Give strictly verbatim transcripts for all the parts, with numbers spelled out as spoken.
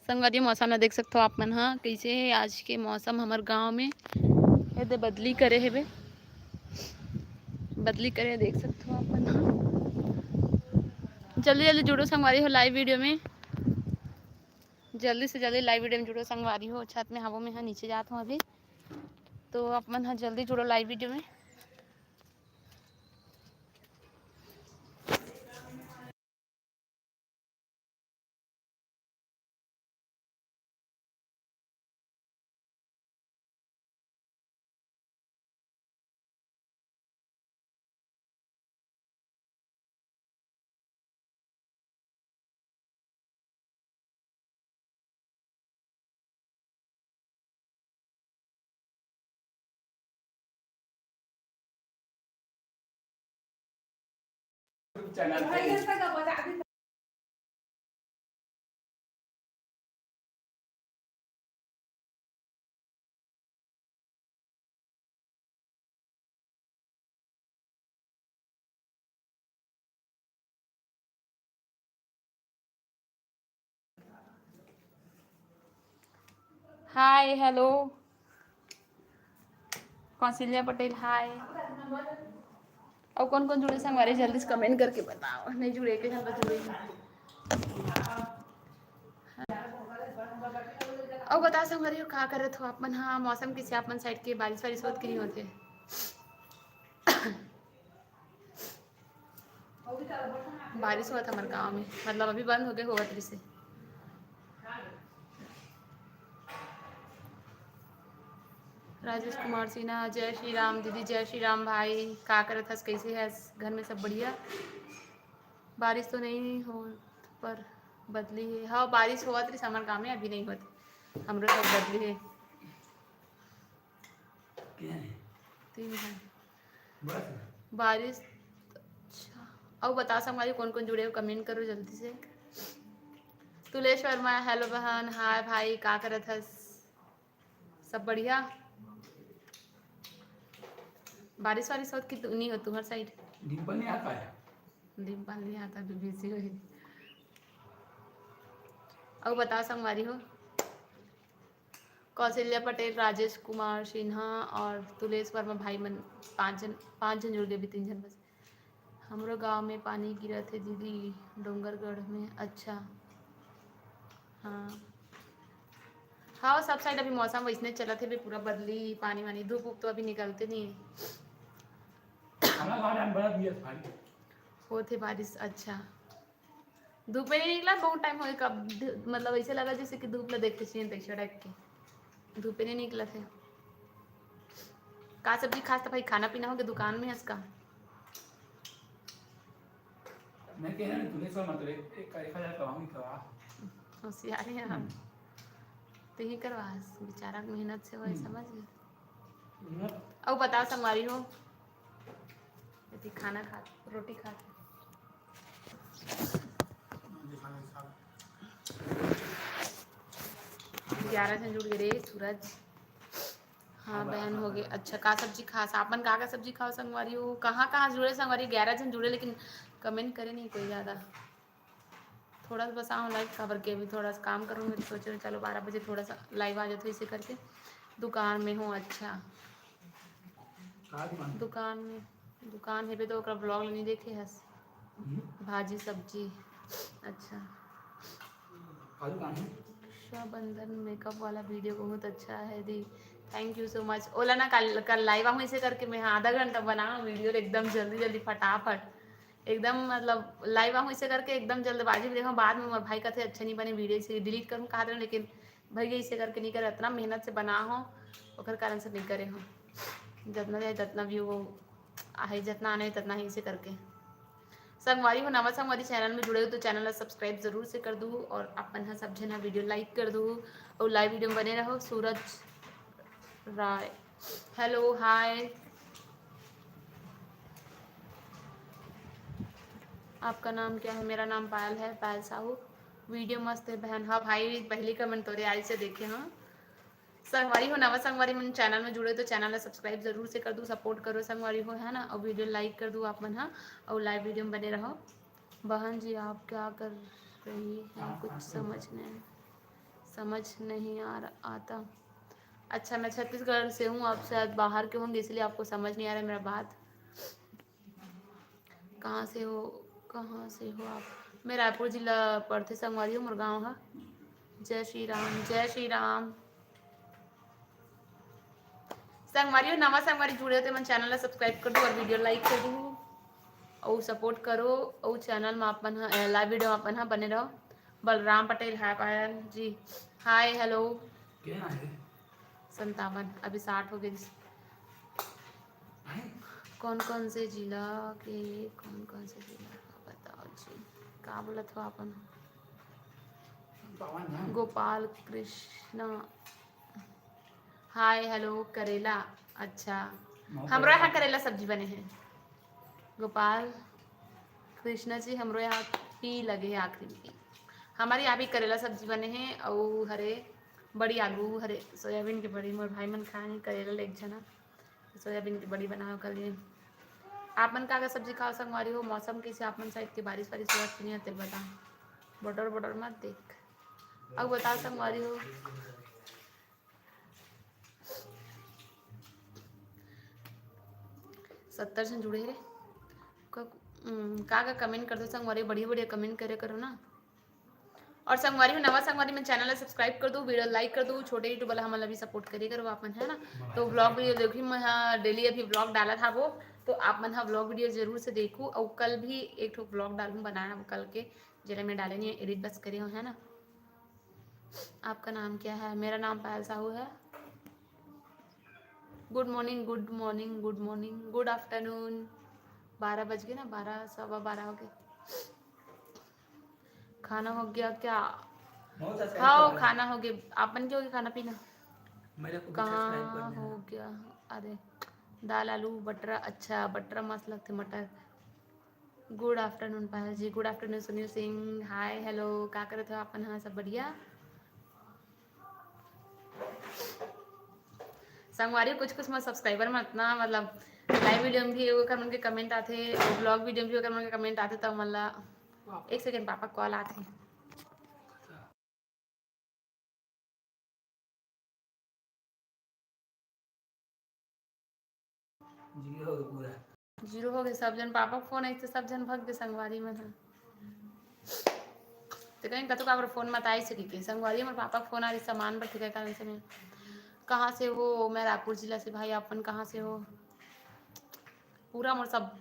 संगवारी, मौसम ला देख सकथो आप मन ह, कइसे हे आज के मौसम हमर गांव में। एदे बदली करे हेबे, बदली करे, देख सकथो आप मन ह। जल्दी जल्दी जुड़ो संगवारी हो लाइव वीडियो में, जल्दी से जल्दी लाइव वीडियो में जुड़ो संगवारी हो। छत में हवो, मैं ह नीचे जात हूँ अभी, तो आप मन ह जल्दी जुड़ो लाइव वीडियो में। हाय, हेलो, कौशल्या पटेल, हाय। अउ कौन कौन जुड़े संगवारी, जल्दी से कमेंट करके बताओ। नहीं जुड़े, एक झन बस जुड़े। अउ बताओ संगवारी हो, का करत हो आप मन? हाँ, मौसम किसे आप मन साइड के, बारिश वारिश होत कि नहीं होत हे? बारिश होवत हमर गांव में, मतलब अभी बंद हो गए, होवत रिसे। राजेश कुमार सिन्हा, जय श्री राम दीदी, जय श्री राम भाई, का करत हस, कैसे हस, घर में सब बढ़िया? बारिश तो नहीं होत पर बदली है। हाँ, बारिश होवत रिस हमर गाँव में, अभी नहीं होत, हमरो सब बदली है। क्या है? तीन घंटे बस। बारिश। अच्छा, अउ बता संगवारी, कौन कौन जुड़े हो, कमेंट करो जल्दी से। तुलेश वर्मा, हेलो बहन, हाय भाई, का करत हस? सब बढ़िया? बारिश वारिश होत कि तु-, नहीं होत तुम्हार साइड? डिम्पल नहीं आता है। डिम्पल नहीं आता, अभी बिजी होही। अउ बता संगवारी हो, कौशल्या पटेल, राजेश कुमार सिन्हा और तुलेश वर्मा भाई मन, पाँच जन, पाँच जन जुड़ गए, अभी तीन जन बस। हमरो गांव में पानी गिरत हे दीदी, डोंगरगढ़ में। अच्छा, हाँ, हाँ, सब साइड अभी मौसम वैसने चलत हे बे, पूरा बदली, पानी वानी, धूप उप तो अभी निकलते नहीं है। खाना खा रहे हैं, बड़ा दिया खाली। होत हे बारिश। अच्छा, धूपे नहीं निकला, बहुत टाइम होए, कब ध-, मतलब ऐसे लगा जैसे कि धूप ला देख के सीन तैसे टाइप के, धूपे नहीं निकला थे। का सब्जी खास त भाई, खाना पीना हो गया, दुकान में हस का? मैं कह रहा हूँ, तूने सब मतलब एक, एक, एक हजार करवाऊंगी, करवा। होशियार है हम। हम्म। तो ही करवा, बेचारा के मेहनत से वही हम्म। समझ गए। हम्म। अब बताओ संगवारी हो, यदि खाना खा, रोटी खा। ग्यारह जन जुड़ गए रे सूरज। हाँ बहन, हो गए। अच्छा, का सब्जी खास? आपन का का सब्जी खाओ संगवारी हो? कहाँ कहाँ जुड़े संगवारी? ग्यारह जन जुड़े, लेकिन कमेंट करे नहीं कोई ज़्यादा। थोड़ा सा बस आऊँ लाइव, काबर के अभी थोड़ा सा काम करूँ, मेरी सोच रही हूँ, चलो बारह बजे थोड़ा सा लाइव आ जाते, इसे करके दुकान में हूँ। अच्छा, का दुकान? दुकान में, दुकान है पे तो ओकरा ब्लॉग नहीं देखे हस। हम्म। भाजी सब्जी। अच्छा। का दुकान है? रक्षाबंधन मेकअप वाला वीडियो बहुत अच्छा है दी, thank you so much। ओला ना कल, कल लाइव आहूँ इसे करके, मैं हाँ आधा घंटा बनाऊँ वीडियो एकदम जल्दी जल्दी फटाफट, एकदम मतलब लाइव आहूँ इसे करके एकदम जल्दबाजी में। देखो बाद में मोर भाई कहते अच्छा नहीं बने वीडियो, इसे डिलीट करूँ कहा था, लेकिन भैया इसे करके नहीं करे, इतना मेहनत से बना हो ओकर कारण से नहीं करे हो। जितना जाए जितना व्यू वो आहे, जितना आने जितना ही इसे करके। संगवारी हो, नवा संगवारी चैनल में जुड़े हो तो चैनल ला सब्सक्राइब जरूर से कर दू और अपन हा सब झन हा वीडियो लाइक कर दू और लाइव वीडियो में बने रहो। सूरज राय, हेलो, हाय। आपका नाम क्या है? मेरा नाम पायल है, पायल साहू। वीडियो मस्त है बहन। हाँ भाई, पहली कमेंट तोरे आई से देखे हाँ। संगवारी हो, नवा संगवारी मन चैनल में जुड़े तो चैनल ला सब्सक्राइब जरूर से कर दू, सपोर्ट करो संगवारी हो, है ना, और वीडियो लाइक कर दू आप मन हा, और लाइव वीडियो में बने रहो। बहन जी, आप क्या कर रही हैं? कुछ समझ नहीं। समझ नहीं आ रहा, आता। अच्छा, मैं छत्तीसगढ़ से हूँ, आप शायद बाहर के होंगे, इसलिए आपको समझ नहीं आ रहा है मेरा बात। कहाँ से हो, कहाँ से हो आप? मैं रायपुर जिला पड़थे संगवारी हो, मोर गाँव हा। जय श्री राम, जय श्री राम। संगवारी हो, नवा संगवारी जुड़े हो, ते मन channel ला subscribe कर दो और video like कर दो और support करो। और channel में अपन हा, ए, live video में अपन हा बने रहो। बलराम पटेल, हाय पायल जी, हाय, hello। क्या है? संतावन, अभी साठ हो गए। हैं? कौन कौन से जिला के, कौन कौन से जिला का बताओ जी, का बोलत हो अपन? संतावन है। गोपाल कृष्णा, हाय, hello, करेला, अच्छा, मौका हमरो यहाँ है। करेला सब्जी बने हैं। गोपाल कृष्णा जी, हमरो यहाँ पी लगे है आखिरी में पी। हमारे यहाँ भी करेला सब्जी बने हैं और हरे बड़ी, आलू, हरे सोयाबीन के बड़ी। मोर भाई मन खाए नहीं करेला ले एक झना, सोयाबीन के बड़ी बनाओ कर लिए। आप मन का का सब्जी खाओ संगवारी हो? मौसम कैसे आप मन side के? बारिश वारिश हुआ कि नहीं, तेल बताओ। बटर बटर मत देख। अब बताओ संगवारी हो। सत्तर झन जुड़े रे। का, उम, का, का comment करते संगवारी, बढ़िया, बढ़िया comment करे करो ना। और संगवारी हो, नवा संगवारी मन channel ला subscribe कर दो, video like कर दो, छोटे YouTuber ला हमन ला भी support करे करो आप मन, है ना? तो vlog video देखी, मैं, हाँ, daily अभी vlog डालत हावो, तो आप मन हा vlog video जरूर से देखू। और कल भी एक ठो vlog डालूँ, बनाया हूँ कल के, जेला मैं डाले नहीं, edit बस करे हूँ, है ना? आपका नाम क्या है? मेरा नाम पायल साहू है। Good morning, good morning, good morning, good afternoon। बारह बज गए ना, बारह, सवा बारह हो गए। खाना हो गया क्या? बहुत अच्छा हाँ, खाना हो गया। आप मन के हो गया खाना पीना? मेरे को भी कहाँ subscribe करना है। हो गया? अरे, दाल आलू बटरा, अच्छा, बटरा मस्त लगते मटर। Good afternoon पायल जी, good afternoon सुनील सिंह, हाय, hello, का करत हो आप मन? हाँ, सब बढ़िया। संगवारी, कुछ कुछ मोर subscriber मन अतना, मतलब, live video में भी ओकर मन के comment आथे, vlog video में भी ओकर मन के comment आथे, तब मन ला, एक second, पापा call आथे। Zero हो गया पूरा। Zero हो गए सब झन। पापा के phone आइस त सब झन भग गए संगवारी मन ह। ते कहीं कतको काबर phone मत आइस कहिके। संगवारी, मोर पापा के phone आ रही सामान बर, ठीक है, कारण से मैं, कहाँ से हो? मैं रायपुर जिला से। भाई, आप मन कहाँ से हो? पूरा मोर सब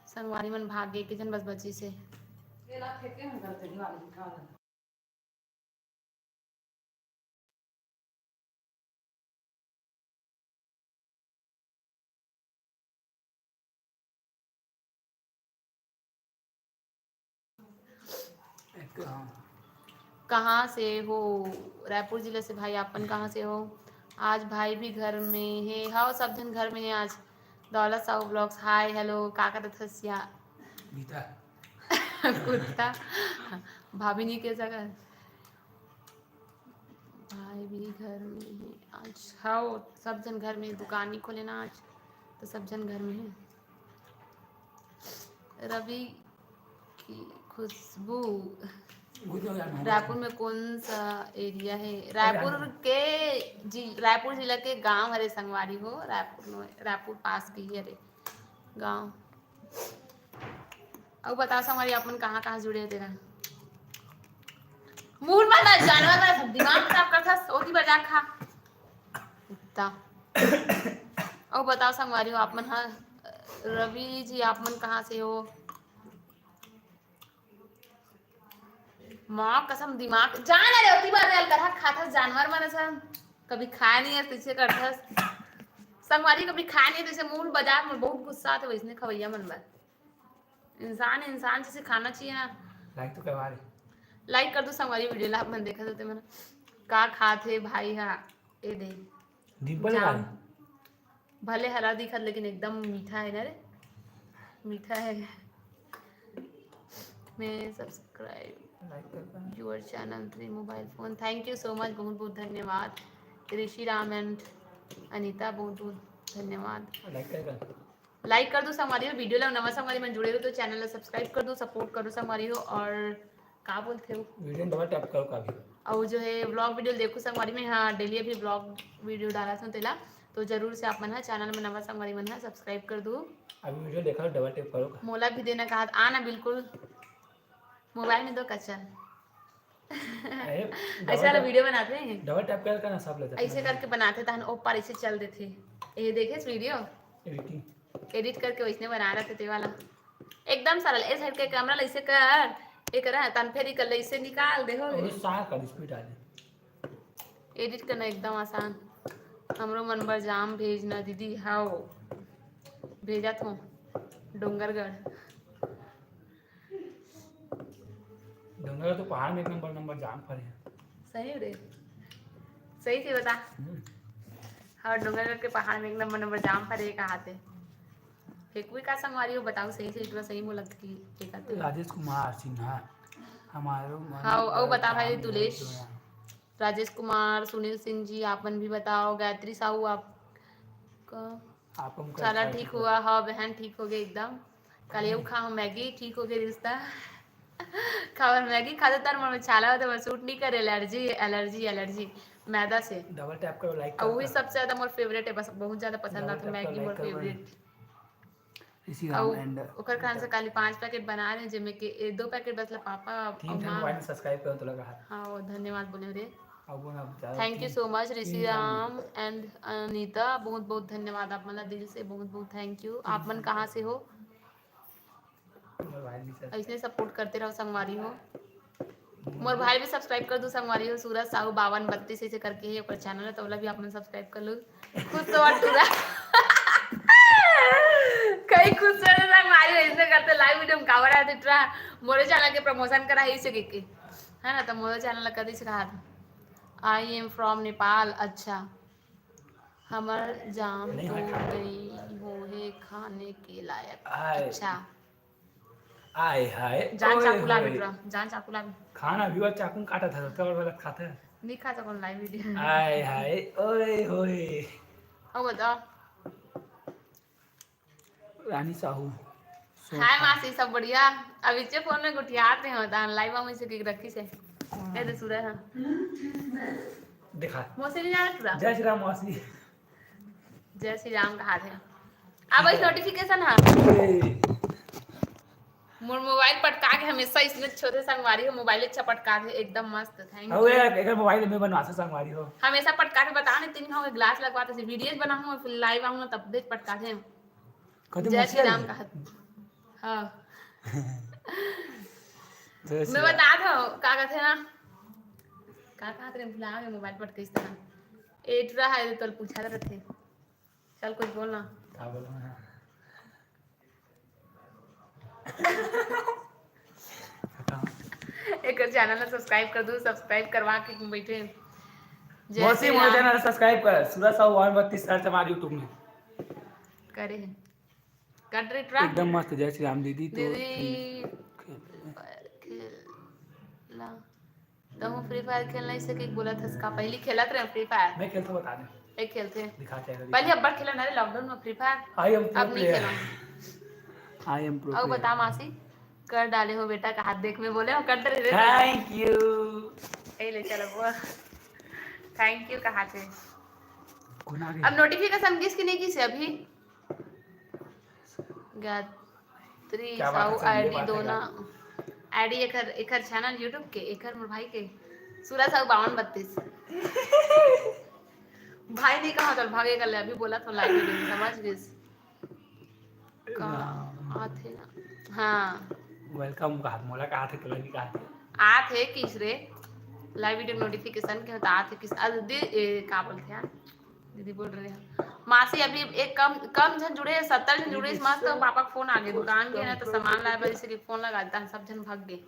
संगवारी मन भाग गए, के झन बस बचिस हे। कहाँ से हो? रायपुर जिला से भाई, आप मन कहाँ से हो? आज भाई भी घर में हे। हाँ, सब झन घर में हे आज। दौलत साहू vlogs, हाय, hello, का करत हस या? बीता। कुत्ता। भाभी नहीं कह सकत। भाई भी घर में हे आज। हाँ, सब झन घर में, दुकान नहीं खोले ना आज, तो सब झन घर में हे। रवि की खुशबू। रायपुर में कौन सा area है? रायपुर के जि-, रायपुर जिला के गांव हरे संगवारी हो, रायपुर में, रायपुर पास के ही हरे गांव। अउ बताओ संगवारी, आप मन कहाँ कहाँ जुड़े हो तेरा? मुंह में ना जानवर ना सब दिमाग खराब करथस, ओती बजा खा। कुत्ता। अउ बताओ संगवारी हो, आप मन हा, रवि जी, आप मन कहाँ से हो? माँ कसम, दिमाग जान रे, ओती बार अलकरहा खाथस जानवर मन असन, कभी खाए नहीं है, तैसे करथस। संगवारी कभी खाए नहीं, तैसे मुंह बजा, मोर बहुत गुस्सा आथे वैसने खवैया मन बर। इंसान इंसान जैसे खाना चाहिए ना। Like तो करवा रहे। Like कर दो संगवारी, video ला अपन देखा देते मन का खात हे भाई। हाँ, ये दे। Dimple जाम। भले हरा दिखत, लेकिन एकदम मीठा है ना रे, मीठा है। मैं subscribe your channel three mobile phone। Thank you so much, बहुत बहुत धन्यवाद ऋषि राम and अनिता, बहुत बहुत धन्यवाद। Like कर दो संगवारी हो, video ला नवा संगवारी मन जुड़े हो तो channel ला subscribe कर दो, support करो संगवारी हो। और का बोलथे वो? Video डबल टैप करो का भी। अउ जो है vlog video देखो संगवारी में, हाँ, daily अभी vlog video डालत हूँ तेला, तो जरूर से आप मन ह channel में नवा संगवारी मन ह subscribe कर दू। अभी video देखा डबल टैप करो का। मोला भी देना कहा, आ ना बिल्कुल, mobile में दो कचन। अरे, ऐसा वाला video बनाते हैं। डबल टैप कर का ना सब लेते हैं। ऐसे करके बनाते तहन ओ पार ऐसे चल देते। ये देखे video? Editing। Edit करके वैसने बना रहा थे ते वाला। एकदम सरल। ए side के camera ला ऐसे कर, ये करा, तन फेर कर ले, ऐसे निकाल दे हो। और सार का speed आ जाए। Edit करना एकदम आसान। हमरो मन बर जाम भेजना दीदी। हाओ, भेजत हूँ। डोंगरगढ़। डोंगरगढ़ तो पहाड़ में एक नंबर, नंबर जाम फरे हैं। सही रे, सही से बता। हम्म। हाँ, डोंगरगढ़ के पहाड़ में एक नंबर, नंबर जाम फरे कहा थे। फेंकू का संगवारी हो, बताओ सही से, इतना सही बोला कि फेंका थे। राजेश कुमार सिन्हा, हमारो मन हाँ, अउ पर बता भाई जाम तुलेश। भेज दो ना। राजेश कुमार, सुनील सिंह जी, आप मन भी बताओ। गायत्री साहू, आपका आपका मुखड़ा साला अच्छा ठीक ठीक हुआ? हाँ बहन, ठीक हो गए एकदम। काली अउ खाओ मैगी, ठीक हो गए रिश्ता। खाओ मैगी खाते तर मन में छाला होते, मैं सूट नहीं करे, allergy, allergy, allergy, मैदा से। डबल टैप करो, like और करो वही का। सबसे ज्यादा मोर favourite है, बस बहुत ज्यादा पसंद डबल आता टैप करो, मैगी like मोर करो। Favourite। इसी अउ राम and ओकर कारण से काली पांच packet बना रहे हैं, जेमे के ए, दो packet बस ला पापा तीन अउ ठन माँ। Mobile में subscribe करो तो लगा हाथ। हाँ, वो धन्यवाद बोले रे। अब वो ना ज्यादा Thank you तीन, so much, तीन ऋषि राम। राम and अनीता, बहुत बहुत धन्यवाद आप मन ला दिल से, बहुत बहुत thank you। आप मन कहाँ से हो? मोर भाई भी सर। ऐसने support करते रहो संगवारी हो। मोर भाई भी subscribe कर दू संगवारी हो, सूरज साहू बावन बत्तीस ऐसे करके है ओकर channel है, तो ओला भी आप मन subscribe कर लो। खुश तो टूरा। कई खुश तो संगवारी हो, ऐसने करते live video में काबर आते टूरा। मोरे channel के promotion करा है इसे के, है ना, तो मोरे channel ला कर दीस रहा। I am from Nepal। अच्छा, हमर जाम नहीं तो है खाना। नहीं हो है खाने के लायक। आय। अच्छा। आय हाय, जान ओए चाकू ला होए। बेटरा, जान चाकू ला। खाना भी और चाकू काटा था, तो और गलत खाता है। नहीं खा सको live video। आय हाय, ओए होए। अब बताओ। रानी साहू। हाय मासी, सब बढ़िया? अब इच्चे phone में गुठियात रहे हो, तान live में से किक रखी से। ए दे सूरज, हाँ। दिखा। मौसी नहीं जाना टूरा? जय श्री राम मौसी। जय श्री राम कहा थे। अब इस notification, हाँ। ए। मोर mobile पटका के हमेशा इसने छोटे संगवारी हो, mobile अच्छा पटका के एकदम मस्त। Thank you। अबे यार, एकर mobile में बनवा से संगवारी हो। हमेशा पटका के बता नहीं, तीन घाव के glass लगवा तो videos बनाऊँ और फिर live आऊँ ना, तब देख पटका के। कदम जय श्री राम कहा। हाँ। जय श्री मैं राम। बता दो, का कहते ना? का कहते रे, भुला गए mobile पटके इस तरह। ए टूरा है, तो पूछा रहते। चल, कुछ बोल ना। का बोलना है? एकर channel ला subscribe कर दू, subscribe करवा के बैठे। जय मौसी, श्री मोर राम। Channel subscribe कर, सूरज साहू बावन बत्तीस search हमारे YouTube में। करे है। कट रे टूरा। एकदम मस्त, जय श्री राम दीदी। तो दीदी, खेल। खेल ला। तहूँ Free Fire खेल नहीं सके, बोला था इसका। पहली खेलत रहे Free Fire। मैं खेलता बता दे। एक खेलते। दिखा क्या है, पहले दिखा। अब्बड़ खेला ना रे lockdown में Free Fire। I am pro अब नहीं player। खेला। I am pro अब player। बता मासी, कर डाले हो बेटा का हाथ देख में बोले हो, कर डाले रे। Thank you। ए ले चलो वो। Thank you कहा थे। कौन आ गया? अब notification किस की नहीं की से अभी? गायत्री क्या बात है, साहू चल, ये ID बात दो है ना। यार। ID एकर, एकर channel YouTube के, एकर मोर भाई के। सूरज साहू बावन बत्तीस। भाई नहीं कहा तो भागे कर ले, अभी बोला तो live में, समझ गइस। का आथे ना। हाँ। Welcome कहा, मोला कहा थे, तोला नहीं कहा थे। आथे किस रे? Live video notification के होता आथे किस? अरे दे, ए, का बोलते हैं? दीदी बोल रहे हैं। मासी अभी एक कम, कम झन जुड़े हैं, सत्तर झन जुड़े हैं, मस्त पापा के phone आ गए, दुकान के ना तो सामान लाए बर इसे phone लगा देता है, सब झन भाग गए।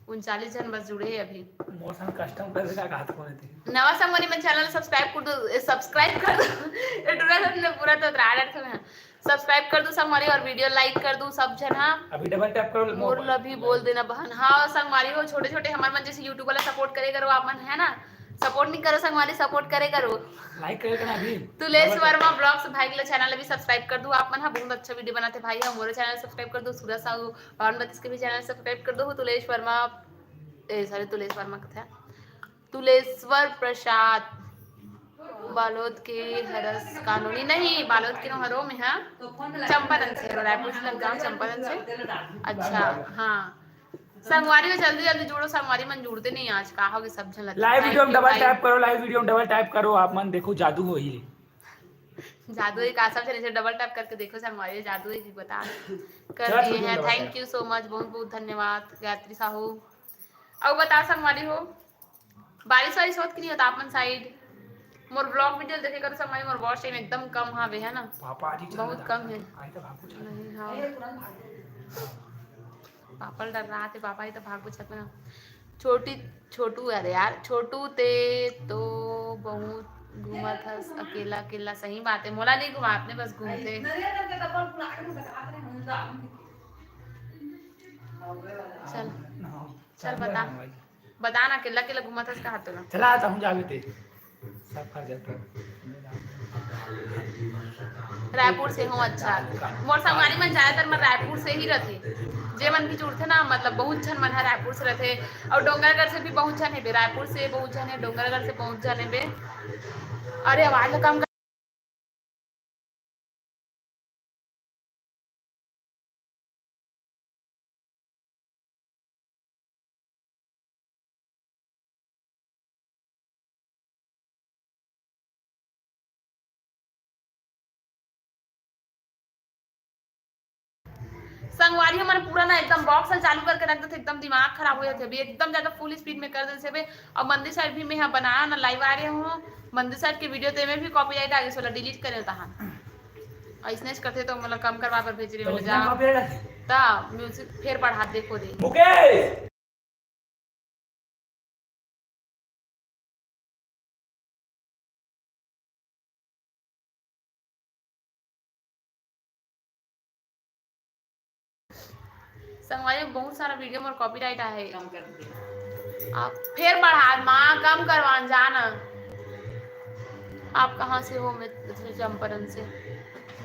उनचालीस झन बस जुड़े हैं अभी। मोर संग custom कर देगा, कहा तो कौन है? नवा संगवारी मन channel subscribe कर दो, ए, subscribe कर दो। ए, टूरा सब ने पूरा तो राड राड सब है। Subscribe कर दो संगवारी और video like कर दो सब झन, हाँ। अभी double tap करो, मोर ला भी बोल देना बहन। हाँ संगवारी हो, छोटे छोटे हमर मन जैसे YouTube वाला support करे करो आप मन, है ना। Support नहीं करो संगवारी, support करे करो। Like करे करो ना अभी। Tulesh double tap। Verma vlogs भाई के channel अभी subscribe कर दो आप मन, हाँ बहुत अच्छा video बनाते भाई है। मोरे channel subscribe कर दो, सूरज साहू बावन बत्तीस के भी channel subscribe कर दो। तुलेश वर्मा ए, sorry, तुलेश्वर मत कथे। तुलेश्वर प्रसाद, बालोद के हरस कॉलोनी, नहीं, बालोद के नोहरो में है, चंपारण से, रायपुर से लग गाँव, चंपारण से। अच्छा, हाँ। संगवारी हो, जल्दी जल्दी जुड़ो, संगवारी मन जुड़ते नहीं आज, का होगे, सब झन लाइव वीडियो में डबल टैप करो, लाइव वीडियो में डबल टैप करो, आप मन देखो, जादू होही। जादू एक आशा से डबल टैप करके देखो, संगवारी, जादू एक बता कर दिए हैं। Thank you so much, बहुत बहुत धन्यवाद गायत्री साहू। अउ बताओ संगवारी हो, बारिश वारिश होत कि नहीं होत आप मन साइड? मोर ब्लॉग वीडियो देखे करो संगवारी, मोर वॉच टाइम एकदम कम हावे, है ना? पापा जी बहुत कम है। आई तो भाग कुछ नहीं, हाँ। पापा ल डर रहा थे, पापा ही तो भाग कुछ ना। छोटी, छोटू, अरे यार, छोटू ते तो बहुत घूमत हस अकेला अकेला। सही बात है, मोला नहीं घुमा, अपने बस घूमते। चल, चल बता। बता ना, अकेला अकेला घूमत हस, कहा तो ना। चला, तो हम जावे ते। सब खा जाता। रायपुर से हूँ। अच्छा, मोर संगवारी मन ज्यादातर मन रायपुर से ही रथे, जे मन भी जुड़थे ना, मतलब बहुत झन मन ह रायपुर से रथे, और डोंगरगढ़ से भी बहुत झन हेबे, रायपुर से बहुत झन है, डोंगरगढ़ से बहुत झन हेबे। अरे आवाज ला कम कर। संगवारी हमन पूरा ना एकदम बॉक्स ल चालू करके रख देथे, एकदम दिमाग खराब हो जाथे। अभी एकदम ज्यादा फुल स्पीड में कर देथे बे। और मंदिर साइड भी मैं यहाँ बनाया ना, लाइव आ रहे हूँ मंदिर साइड के वीडियो, ते में भी कॉपीराइट आ गई, सोला डिलीट करे तहां। ऐसने करथे तो मतलब कम करवा पर भेज रहे तो हैं जा। ता म्यूजिक फेर बढ़ा देखो दे। मुकेश। संगवारी, बहुत सारा वीडियो मोर कॉपीराइट आहे। कम कर दे। आप फेर बढ़ा, माँ, कम करवान जाना। आप कहाँ से हो? मैं चंपारण से।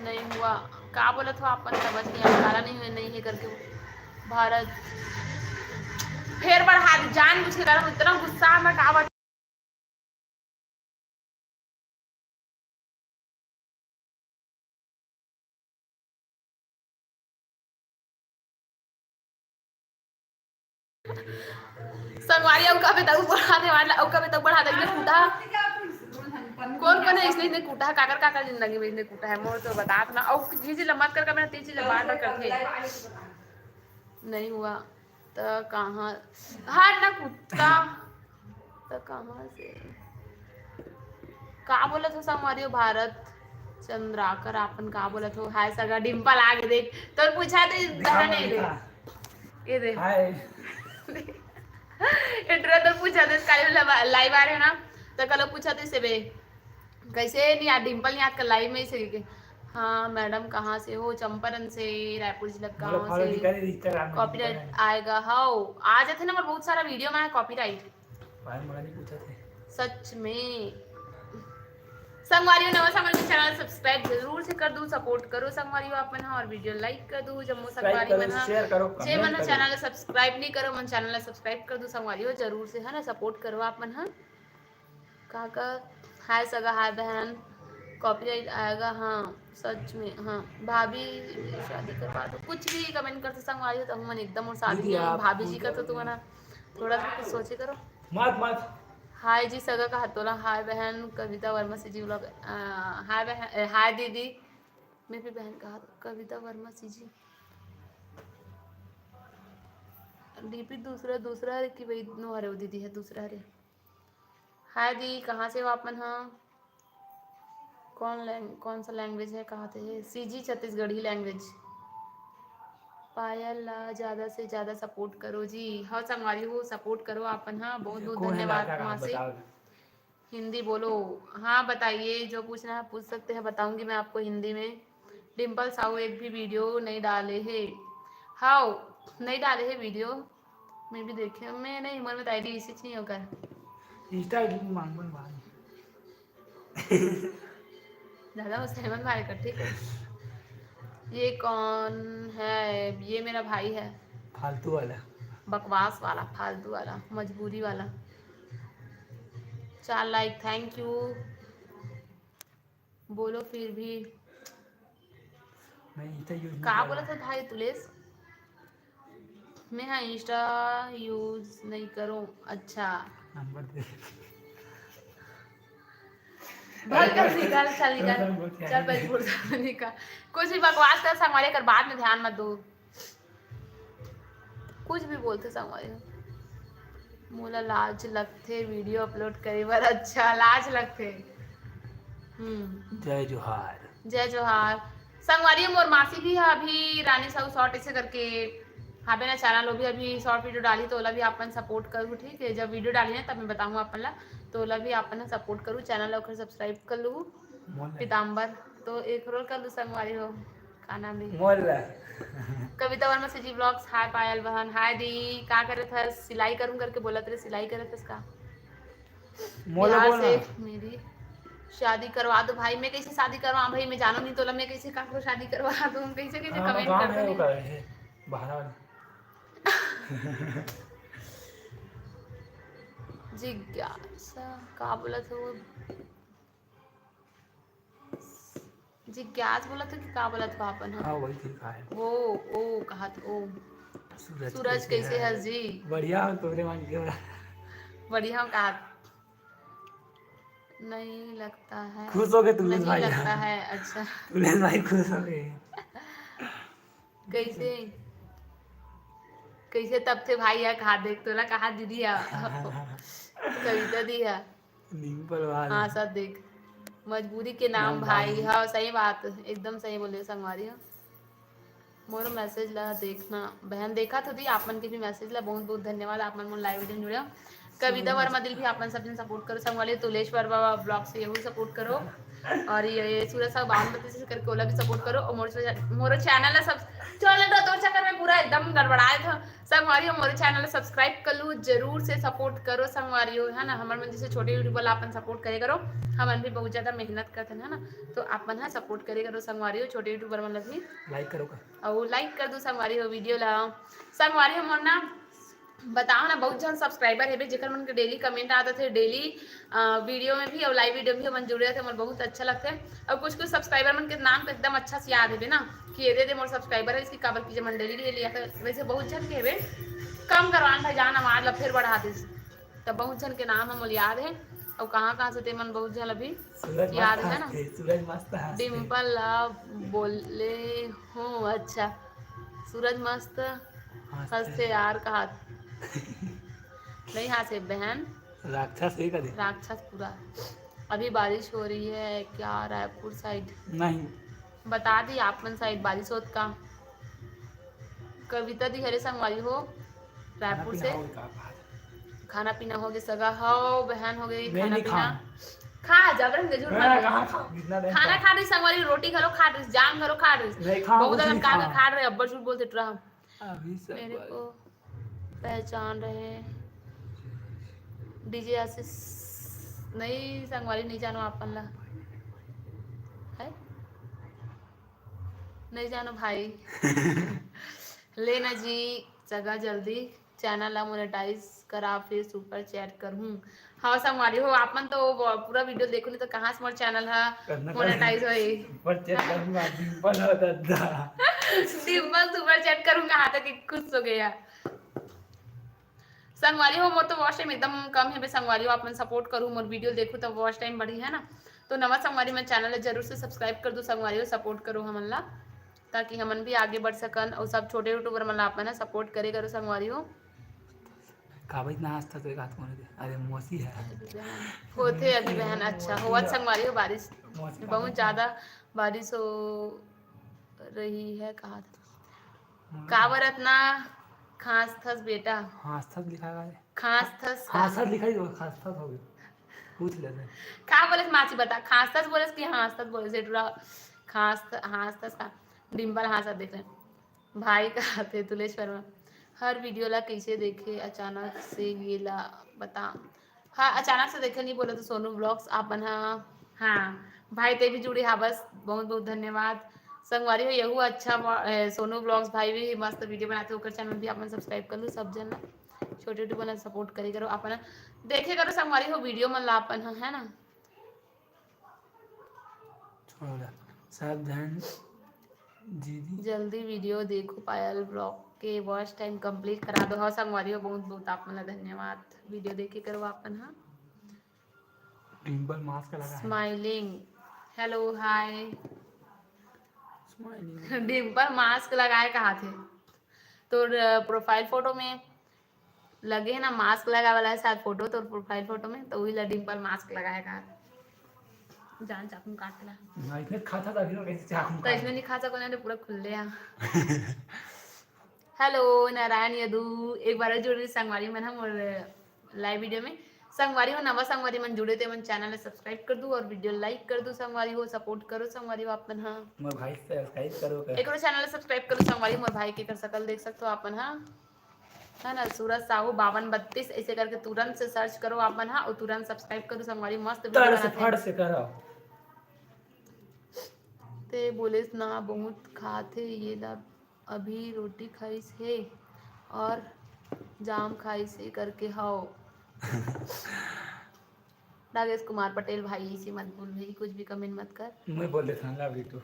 नहीं हुआ। का बोलत हो? आप मन समझ नहीं आया, काला नहीं हुए, नहीं है करके। भारत। फेर बढ़ा दी, जान बुझ के कारण इतना गुस्सा में का बता। संगवारी, अउ कबे तक बढ़ा दे वाला, अउ कबे तक बढ़ा दे, इतने कूटा। कौन कौन है इसने, इतने कूटा है? काकर काकर जिंदगी में इतने कूटा है, मोर तो बतात ना। अउ जी जी लमत कर, कर, मैं तीन चीज बार बार करते। नहीं हुआ। त कहाँ, हट ना कुत्ता। त कहाँ से? का बोलत हो संगवारी हो? भारत चंद्राकर, आपन का बोलत हो? हाय सगा, डिम्पल आगे देख, तोर पूछा दे, दिखा धरा नहीं दे। दिखा। ये दे। हाय। इंटरव्यू तो पूछा दे, काली वाला लाइव आ रहे हो ना, तो कल पूछा दे से बे। कैसे नहीं यार, डिम्पल नहीं आज कल लाइव में ही से के। हाँ मैडम, कहाँ से हो? चंपारण से, रायपुर जिला, गाँव से। कॉपीराइट आएगा? हाउ, आ जाते ना, मोर बहुत सारा वीडियो में है कॉपीराइट। भाई, मोला नहीं पूछा थे। सच में। संगवारी हो, नवा संगवारी हो, चैनल सब्सक्राइब जरूर से कर दू, सपोर्ट करो संगवारी हो आप मन ह, और वीडियो लाइक कर दू, जम्मो संगवारी मन ह। शेयर करो, जे मन ह चैनल सब्सक्राइब नहीं करो, मन चैनल सब्सक्राइब कर दू संगवारी हो, जरूर से, है ना, सपोर्ट करो आप मन ह। काका, हाय सगा, हाय बहन, कॉपीराइट आएगा? हाँ, सच में, हाँ। भाभी, शादी करवा दो, कुछ भी कमेंट करते संगवारी हो, तो हमन एकदम और शादी दीदी, नहीं, आप भाभी जी का तो तुम्हारा थोड़ा सा कुछ सोचे करो। मत, मत। हाय जी सगा कहा तोला, हाय बहन कविता वर्मा सी जी vlog, अ, हाय बहन, अ, हाय दीदी, मैं भी बहन कहा कविता वर्मा सी जी। डीपी दूसरा, दूसरा हरे कि वही नो हरे, वो दीदी है दूसरा हरे। हाय दी, कहाँ से हो आप मन ह? कौन लैंग-, कौन सा लैंग्वेज है, कहाँ से है? CG Chhattisgarhi language. पायल ला ज्यादा से ज्यादा सपोर्ट करो जी। हाँ संगवारी हो, सपोर्ट करो आप मन ह। बहुत बहुत धन्यवाद। कहाँ से? हिंदी बोलो। हाँ बताइए, जो पूछना है पूछ सकते हैं, बताऊंगी मैं आपको हिंदी में। डिम्पल साहू एक भी वीडियो नहीं डाले है। हाउ, नहीं डाले है वीडियो। मैं भी देखे, मैं नहीं, मोर में तो आईडी इसी नहीं होकर। इंस्टा आईडी मांग मन भाई। ज्यादा मुझसे मत मारे कर, ठीक है? ये कौन है? ये मेरा भाई है। फालतू वाला। बकवास वाला, फालतू वाला, मजबूरी वाला। चार लाइक, thank you। बोलो फिर भी। मैं Insta use नहीं का करता। बोलत हे भाई तुलेश? मैं हा Insta use नहीं करूँ। अच्छा। नंबर दे। भर कर निकाल, चल निकाल। नंबर क्या चल है? भाई, बोल निकाल। कुछ भी बकवास कर, संगवारी कर बाद में ध्यान मत दो। कुछ भी बोलथे संगवारी हो। मोला लाज लगथे video upload करे बर। अच्छा, लाज लगथे। हम्म। जय जोहार। जय जोहार। संगवारी हो, मोर मासी भी ह अभी रानी साहू short ऐसे करके हाबे ना channel, वो भी अभी short video डाली, तो ओला भी आप मन support करू, ठीक है? जब video डाली ना, तब मैं बताऊँ आप मन ला, तो ओला भी आप मन support करू, channel ला ओकर subscribe कर लू। मोला। पीताम्बर, तो एक रोल कर लू संगवारी हो। का नाम रे? मोला। कविता वर्मा CG vlogs, हाय पायल बहन, हाय दी, का करत हस? सिलाई करूँ करके बोलत रे, सिलाई करत हस का? मोला बिहार बोल से ना। मेरी शादी करवा दो भाई। मैं कैसे शादी करवा भाई, मैं जानो नहीं तोला, मैं कैसे काकरो शादी करवा दूँ? कैसे कैसे हाँ, comment गाँव करते है नहीं। ओकर, है, बाहर वाली। जिज्ञासा का बोलत हो? जिज्ञास बोलत हो कि का बोलत हो अपन ह? हाँ, वही ठीक है। वो, ओ, कहत, ओ। सूरज सूरज कैसे कैसे है? हस जी? बढ़िया हो, तोरे मान के। बढ़िया हो, कहत। नहीं लगता है। खुश हो गए तुलेश नहीं भाई। लगता है, अच्छा। तुलेश भाई खुश हो गए। कैसे, कैसे तब थे भाई, या कहा देख तोला, कहा दीदी, या कविता दी, या डिम्पल वाला। हाँ, सब देख, मजबूरी के नाम नाम भाई। भाई। हाँ, सही बात, एकदम सही बोले संगवारी हो। मोर message ला देखना बहन, देखा तो दी आप मन के भी message ला, बहुत बहुत धन्यवाद आप मन मोर live video में जुड़े हो। कविता वर्मा दिल भी आप मन सब जन support करो, संगवारी तुलेश वर्मा vlog से यहू support करो, और ये सूरज साहू बावन बत्तीस से करके ओला भी support करो, और मोर मोर channel ला सब चल तो तोर चक्कर में पूरा एकदम गड़बड़ाए था संगवारी हो, मोर channel ला subscribe कर लू, जरूर से support करो संगवारी हो, है ना। हमर मन जैसे छोटे YouTuber ला अपन support करे करो, हमन भी बहुत ज्यादा मेहनत करथन, है ना, तो आप मन हा support करे करो संगवारी हो, छोटे YouTuber मन ला भी। Like करो का? और like कर दो संगवारी हो video ला। संगवारी हो मोर ना बताओ ना, बहुत झन subscriber हेबे, जेकर मन के daily comment आत हे, daily, अ, video में भी और live video में भी हमन जुड़े रहिथे, मोर बहुत अच्छा लगथे। और कुछ-कुछ subscriber मन के नाम तो एकदम अच्छा से याद हेबे ना, कि ये दे दे मोर subscriber है, इसकी काबर की जमन daily के लिए, वैसे बहुत झन के हेबे, कम करवान भाई जान आवाज ला फिर बढ़ा दे, तब बहुत झन के नाम हमन याद है। और कहाँ-कहाँ से ते मन बहुत झन अभी सूरज याद मस्त है ना? हंसते, सूरज मस्त हंसते। डिम्पल ला बोले हूँ, अच्छा, सूरज मस्त हंसते। हंसते यार, कहा नहीं हंसे बहन। राक्षस है कभी। राक्षस पूरा। अभी बारिश हो रही है क्या रायपुर side? नहीं। बता दी आप मन side बारिश होत का? कविता दी हरे संगवारी हो रायपुर से। खाना पीना हो गया सगा? हव बहन, हो गई खाना पीना। खा जबरन के झूठ मत बोल। खाना खा रही संगवारी, रोटी घलो खा रही, जाम घलो खा रही। बहुत ज्यादा खा रहे, अब्बड़ झूठ बोलते टुरा। मेरे को पहचान रहे DJ आशीष नहीं संगवारी, नहीं जानो आप मन ला। है? नहीं जानो भाई। लेना जी, जगह जल्दी channel ला monetize करा, फिर super chat करहूँ। हाँ संगवारी हो, आप मन तो वो पूरा video देखो नहीं तो कहाँ से मोर channel हा monetize होई। Super chat करूँगा, डिम्पल हो दादा। डिम्पल super chat करूँगा, हाँ तो कि खुश हो गया। संगवारी हो, मोर तो watch time एकदम कम है बे संगवारी हो, आप मन support करू, मोर video देखू तब watch time बढ़ी है ना। तो नवा संगवारी मन channel ला जरूर से subscribe कर दो संगवारी हो, support करो हमन ला, ताकि हमन भी आगे बढ़ सकन और सब छोटे YouTuber मन ला आप मन support करे करो संगवारी हो। काबर इतना हंसता तो एक हाथ मोड़ दे। अरे मौसी है। होथे अभी बहन, अच्छा होवत संगवारी हो बारिश। बहुत ज्यादा बारिश हो रही है, कहा था। काबर अतना खांसथस बेटा? खांसथस लिखा है। खांसथस का? खांसथस लिखा ही होगा, खांसथस हो गया। पूछ लेते हैं। का बोले माची बता, खांसथस बोले कि हांसथस बोले से टुरा? खांस, हांसथस का? डिम्पल हांसत देख ले। भाई का आते तुलेश वर्मा। हर video ला कैसे देखे अचानक से, ये ला बता। हाँ, अचानक से देखे नहीं बोले तो सोनू vlogs आप मन हा। हाँ, भाई ते भी जुड़े हा बस, बहुत बहुत धन्यवाद। संगवारी हो, यहू अच्छा वा-, ए, सोनू vlogs भाई भी मस्त video बनाथे, ओकर channel भी आप मन subscribe कर लू सब जन ला। छोटे YouTube वाला support करे करो, अपन देखे करो संगवारी हो video मन ला अपन ह, है ना? छोड़ दे, सब धन दीदी। जल्दी video देखो पायल vlog के watch time complete करा दो। हाँ संगवारी हो, बहुत बहुत आप मन ला धन्यवाद, video देखे करो अपन ह। Dimple mask लगा है। Smiling, hello, hi। Smiling। Dimple mask लगाए कहा थे? तोर, अ, profile photo में लगे है ना, mask लगाए वाला है शायद photo तोर profile photo में, तो वही ला dimple mask लगाए कहा थे। जान चाकू काट ला। हाँ, इसने खा था तभी तो कैसे चाकू तो काट इसमें नहीं खा सको ना, तो पूरा खुले आ। Hello नारायण यदु, एक बार जुड़ रही संगवारी मन हम और live video में। संगवारी हो, नवा संगवारी मन जुड़े ते मन channel ला subscribe कर दू और video like कर दू। संगवारी हो, support करो संगवारी हो अपन हा। मोर भाई subscribe करो कर। एकरो channel ला subscribe करो संगवारी, मोर भाई के कर सकल देख सकते हो अपन हा, है ना? सूरज साहू बावन बत्तीस ऐसे करके तुरंत से search करो अपन हा और तुरंत subscribe करो संगवारी, मस्त video तर से बनाते हैं। फट से करो। ते बोलेस ना बहुत खाथे ये ला, अभी रोटी खाइस हे और जाम खाइस हे करके हव। नागेश कुमार पटेल भाई, इसे मत बोल भाई, कुछ भी comment मत कर। मैं बोल देता हूँ, love you too।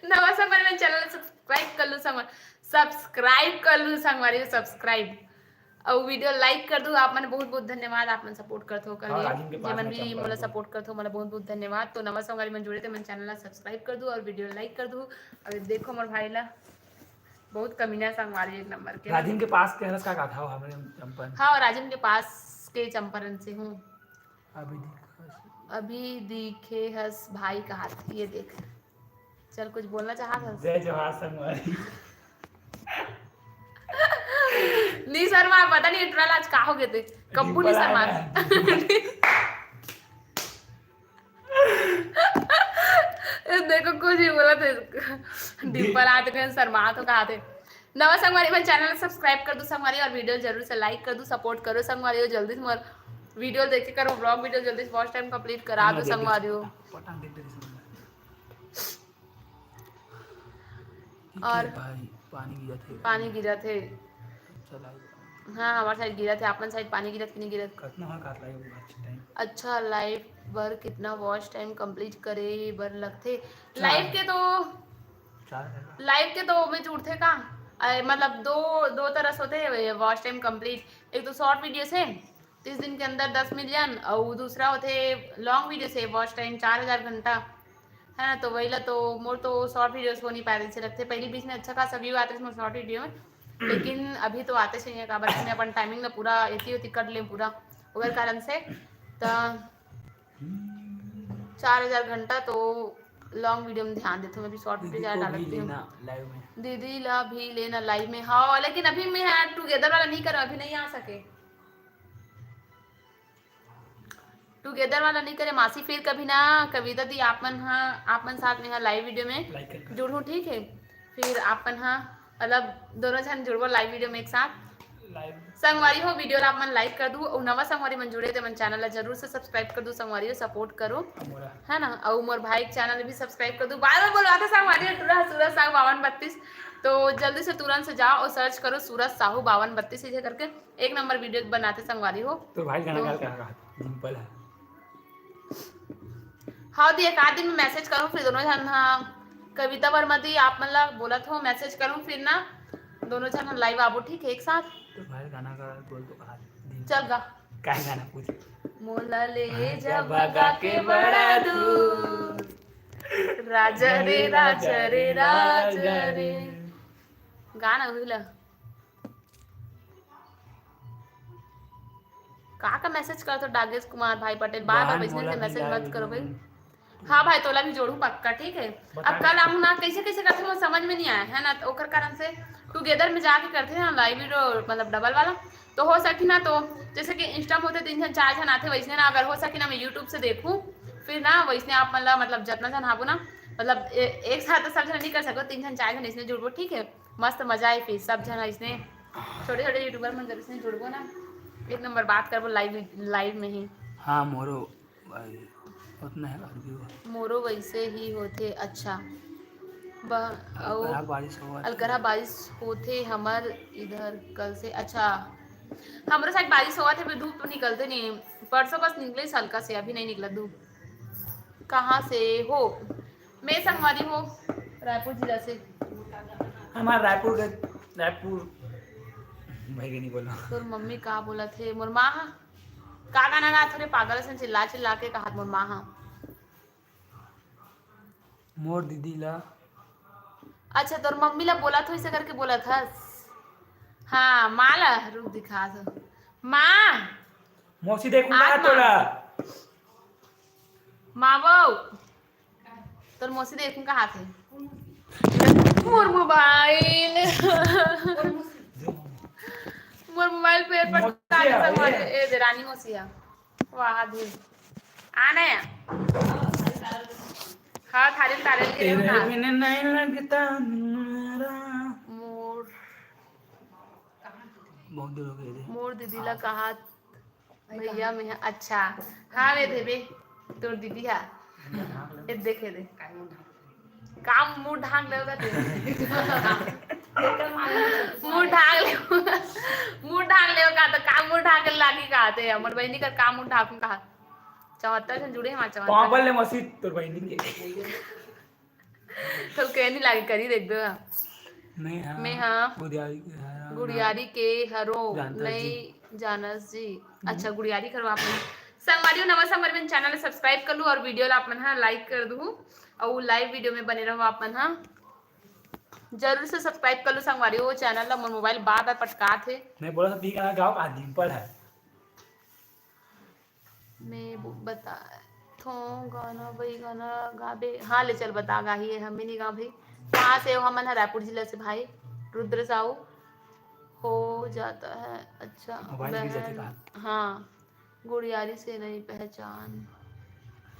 नवा संगवारी मन channel subscribe कर लू संगवारी, subscribe कर लू संगवारी, subscribe। अउ video like कर दू आप मन, बहुत बहुत धन्यवाद आप मन support करथो कर हाँ, लिए। राजिम के पास जेमन में भी चंपल मोला है। Support करथो, मोला बहुत बहुत धन्यवाद। तो नवा संगवारी मन जुड़े ते मन channel ला subscribe कर दू और video like कर दू। अउ देखो मोर भाई ला, बहुत कमीना संगवारी एक नंबर के। राजिम के पास के हरस का कहा था, हमरे चंपन। हाँ, राजिम के पास के चंपारण से हूँ। अभी दिखे हस भाई कहा था, ये देख। चल, कुछ बोलना चाहत हस? जय जोहार संगवारी। नी शर्मा, पता नहीं इंटरनल आज का हो गए थे, कब्बू नहीं शर्मा। देखो, कुछ भी बोला थे। डिम्पल आते कहीं शर्मा तो कहा थे। नवा संगवारी मन channel subscribe कर दो संगवारी, और video जरूर से like कर दो, support करो संगवारी हो। जल्दी से मोर video देखे करो, vlog video जल्दी से watch time complete करा दो संगवारी हो। और भाई, पानी गिरत हे। पानी गिरत हे। अच्छा लागे। हाँ, हमारे side गिरत हे, अपन side पानी गिरत कि नहीं गिरत? कतना हो काट लागे watch time? अच्छा, live बर कितना watch time complete करे बर लगथे? चार। Live के तो, चार है ना? Live के तो में जुड़थे का? अरे, मतलब दो, दो तरह से होथे watch time complete। एक तो short video से, तीस दिन के अंदर दस million, अउ दूसरा होथे long video से watch time चार हजार घंटा, है ना? तो वही ला तो मोर तो short videos हो नहीं पाए, जैसे लगथे पहली बीच में अच्छा खासा view आते मोर short video में, लेकिन अभी तो आते चाहिए, काबर कि मैं अपन timing ला पूरा एती ओती कर लें पूरा, ओकर कारण से। त चार हजार घंटा तो long video में ध्यान देथों, मैं भी short video दीदी ज्यादा को भी डालती हूँ। लेना live में। दीदी ला भी लेना live में, हाँ, लेकिन अभी मैं together वाला नहीं करूँ, अभी नहीं आ सके। Together वाला नहीं करे मासी, फिर कभी ना कविता दी, आप मन हा, आप मन साथ में हा live video में like कर, कर। जुड़हूँ, ठीक है? फिर आप मन हा, मतलब, दोनों झन जुड़बो live video में एक साथ। Live। संगवारी हो, video ला आप मन like कर दू, और नवा संगवारी मन जुड़े ते मन channel ला जरूर से subscribe कर दू संगवारी हो, support करो, मोरा। है ना? और मोर भाई के channel भी subscribe कर दू। बार बार बोलवाथे संगवारी हो, टूरा सूरज साहू बावन बत्तीस, तो जल्दी से तुरंत से जाओ और search करो सूरज साहू बावन बत्तीस ऐसे करके। एक नंबर video बनाथे संगवारी हो। तो भाई गाना तो गाल कहाँ कहाँ डिम्पल है? हाँ दी, एक आध दिन में message करूँ, फिर दोनों झन, हाँ, कविता वर्मा दी, आप मन ला बोलत हो, message करूँ, फिर ना दोनों झन live आबो, ठीक है, एक साथ। तो भाई गाना का बोल तो कहा डिम्पल। चल गा। काय गाना पूछ? मोला ले जा भगा के बड़ा दूर, राजा रे, राजा रे, राजा रे। गाना हुई ला। का का message करत हो डागेश कुमार भाई पटेल? बार बार जान वैसने मोला से भी message डाल मत करो दो। भाई। हाँ भाई, तोला भी जोड़ू पक्का, ठीक है? बता अब कल दे। हम ना कैसे कैसे करते हैं, वो समझ में नहीं आया है ना, तो ओकर कारण से together में जाके करते हैं ना live video, मतलब double वाला, तो हो सकी ना, तो जैसे कि Insta में होते तीन झन चार झन आते, वैसने ना अगर हो सकी ना मैं YouTube से देखूँ, फिर ना वैसने आप मतलब, मतलब जितना झन आबो ना, मतलब ए-, एक साथ तो सब झन नहीं कर सको, तीन झन चार झन इसने जुड़बो, ठीक है? मस्त मजा आए, फिर सब झन इसने छोटे छोटे YouTuber मन जब इसने जुड़बो ना, एक नंबर बात करबो live, live में ही। हाँ मोरो भाई। उतना है और भी हुआ। मोरो वैसे ही होथे। अच्छा, ब-, अउ अलकरहा बारिश होवत हे। अलकरहा बारिश होथे हमर इधर कल से। अच्छा, हमरो side बारिश होवत हे, अभी धूप तो निकलते नहीं। परसों बस निकले हल्का से, अभी नहीं निकला धूप। कहाँ से हो? मैं संगवारी हो, रायपुर जिला से। हमार रायपुर के, रायपुर भाई के नहीं बोला। तोर मम्मी का बोलत हे? मोर माँ हा? का गाना गात हो रे पागल, असन चिल्ला चिल्ला के कहत मोर माँ हा। मोर दीदी ला। अच्छा, तोर मम्मी ला बोलत हो, ऐसे करके बोलत हस? हाँ, माँ ला रुक दिखात हो। माँ! मौसी देखूं आज का माँ। तोला? माँ वो, तोर मौसी देखूं कहा थे? मोर मोबाइल। मोर मोबाइल पे मौसी पटका के आ, संगवारी, ये। ए दे रानी मौसी आ। वाह दे। आ ना या। हाँ, थारी तारे के तेरे ना। बिना नहीं लगता मेरा। मोर बहुत दूर हो गए रे। मोर दीदी ला कहा भैया में है। अच्छा, हाँ रे देबे, तोर दीदी हा। ए देखे दे। काम मुंह ढांक ले होगा तेरे। मुंह ढांक ले, मुंह ढांक ले होगा तो काम मुंह ढांक लागी कहा थे। हमर बहनी कर काम मुंह ढांक कहा। चौहत्तर से जुड़े हमारे चौहत्तर। पापा ले मसीत तोर बहनी के। तो कहनी लागे करी देख दो। मैं हाँ, मैं हाँ गुड़ियारी के हरो। गुड़ियारी के हरो जानता नहीं जी। जानस जी। हम्म। अच्छा, गुड़ियारी के हरो आप मन। संगवारी हो, नवा संगवारी मन channel ला subscribe कर लू और video ला आप मन हा like कर दू और live video में बने रहो आप मन हा। जरूर से subscribe कर लू संगवारी हो channel ला। मोर मोबाइल बार बार पटकात हे। मैं बोला था, पी गाना गाओ का डिम्पल है। मैं बो-, बता थों गाना, वही गाना गाबे। हाँ, ले चल, बता गाही है, हमें नहीं गा भाई। कहाँ से हो? हमन ह रायपुर जिला से भाई। रुद्र साहू हो जाता है। अच्छा, मोबाइल गिर जाते बहन, कहाँ? हाँ, गुड़ियारी से नहीं पहचान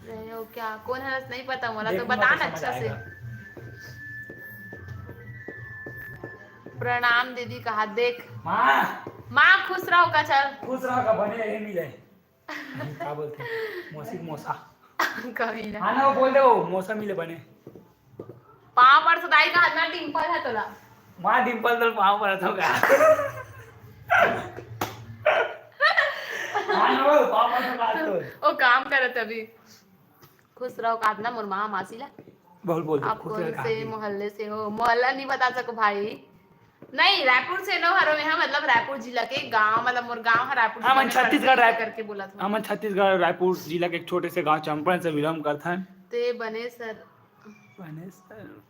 रहे हो क्या? कौन है, नहीं पता मोला, तो देखूंगा बता तो ना समझ अच्छा से। आएगा। प्रणाम दीदी, कहा देख। माँ। माँ, खुश रहो का, चल। खुश रहो का, बने रहे, मिले। का बोलथे? मौसी के मोसा। कभी ना। हाँ ना, वो बोल दे, वो मोसा मिले बने। पाँव पड़त दाई का हाथ में डिम्पल है तोला। माँ डिम्पल तो पाँव पड़त हो का? हाँ ना, वो पाँव पड़त हो का तो? वो काम करत अभी। खुश रहो का ना मोर माँ मासी ला। बोल, बोल, आप खुश रहो कौन से मोहल्ले से हो? मोहल्ला नहीं बता सको भाई। नहीं, रायपुर से नो हरो में, हाँ, मतलब रायपुर जिला के गांव, मतलब मोर गांव है रायपुर जिला में, छत्तीसगढ़ करके बोला था। हमन छत्तीसगढ़ रायपुर जिला के एक छोटे से गांव चंपरण से belong करथन। ते बने सर। बने सर।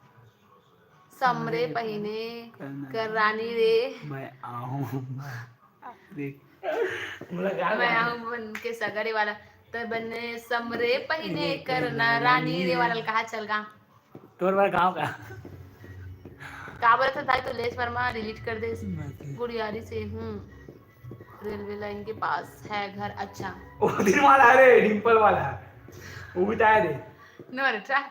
समरे पहिने कर रानी रे। मैं आहूँ। देख। मैं आहूँ बन के सगरे वाला। ते बने समरे पहिने कर ना रानी रे वाला कहा चल गा। तोर बर गाँव का। का बोलत हस भाई, तो लेस वर्मा delete कर दे। गुड़ियारी से हूँ, रेलवे लाइन के पास है घर। अच्छा। वो दिन वाला, अरे, डिम्पल वाला। वो भी तो आए रे। नो रे, try।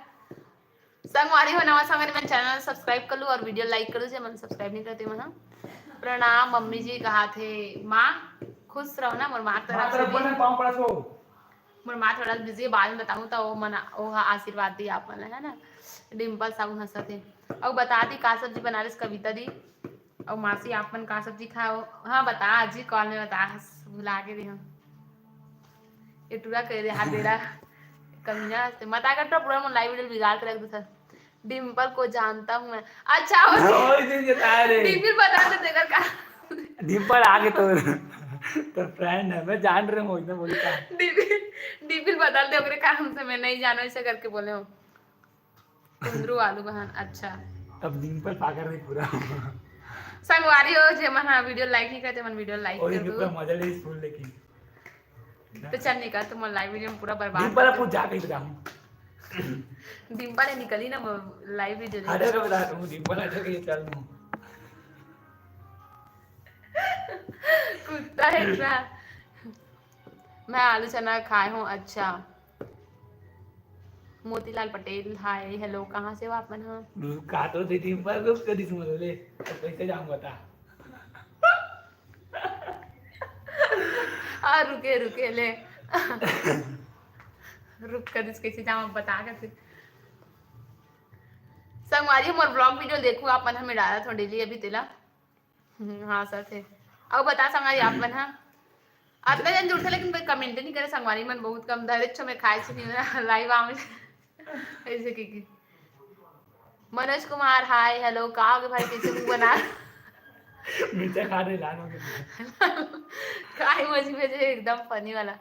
संगवारी हो, नवा संगवारी मन channel subscribe कर लू और video like कर लू, जे मन subscribe नहीं करते मन। प्रणाम मम्मी जी, कहा थे माँ, खुश रहो ना, मोर माँ तरफ से भी। पाँव पड़ा छो। मोर माँ थोड़ा busy है, बाद में बताऊँ तो वो मन, वो हा आशीर्वाद दी आप मन, है ना। डिम्पल साहू हंसत हे। और बता दी का सब्जी बना रहे कविता दी। और मासी आप मन का सब्जी खाओ? हाँ बता, आज ही call में बता, भुला के रही हूँ। ये टूरा कह दे, हाथ दे रहा। कमीना से मत आकर तो पूरा मन live video बिगाड़ के रख देता। डिम्पल को जानता हूँ मैं। अच्छा, वो ओए, दिन के तारे। डिम्पल बता दे तेकर का। डिम्पल आगे तो, तो friend है, मैं जान रहे हूँ, इतना बोलता है। डिम्पल, डिम्पल बता दे ओकरे का हमसे मैं नहीं जानो, ऐसे करके बोले हो। कुंदरू आलू बहन, अच्छा। अब डिम्पल पागल नहीं पूरा। संगवारी हो, जे मन हा video like नहीं करते, मन video like और कर ये दो। पूरा मजा ले इस फूल लेकिन। तो चल निकल, तुम live video में पूरा बर्बाद डिम्पल कर पूछ जाके बताऊं। डिम्पल है निकली ना वो live video हटा के बता दूं, डिम्पल हटा के चल दूं। कुत्ता है इतना। मैं आलू चना खाए हूँ। अच्छा। मोतीलाल पटेल, hi, hello, कहाँ से हो आप मन हा? का तो दीदी पर रुक कर दिस मोले, तो कैसे जाऊं बता? आ, रुके, रुके, ले। रुक कर, इसके से जाओ, बता कर फिर। संगवारी, मोर vlog video देखो आप मन, हमें डाला थो daily अभी तेला। हम्म, हाँ सर थे। अब बता संगवारी आप मन, हाँ, अतना जन जुड़थे लेकिन कोई comment नहीं करे संगवारी मन, बहुत कम धरे छो मैं खाए से नहीं live आवे। ऐसे की, की। मनोज कुमार, हाय, हेलो, का होगे भाई, कैसे मुंह बना? मिर्चा खा रहे, लाल हो गया। का emoji भेजे, एकदम funny वाला।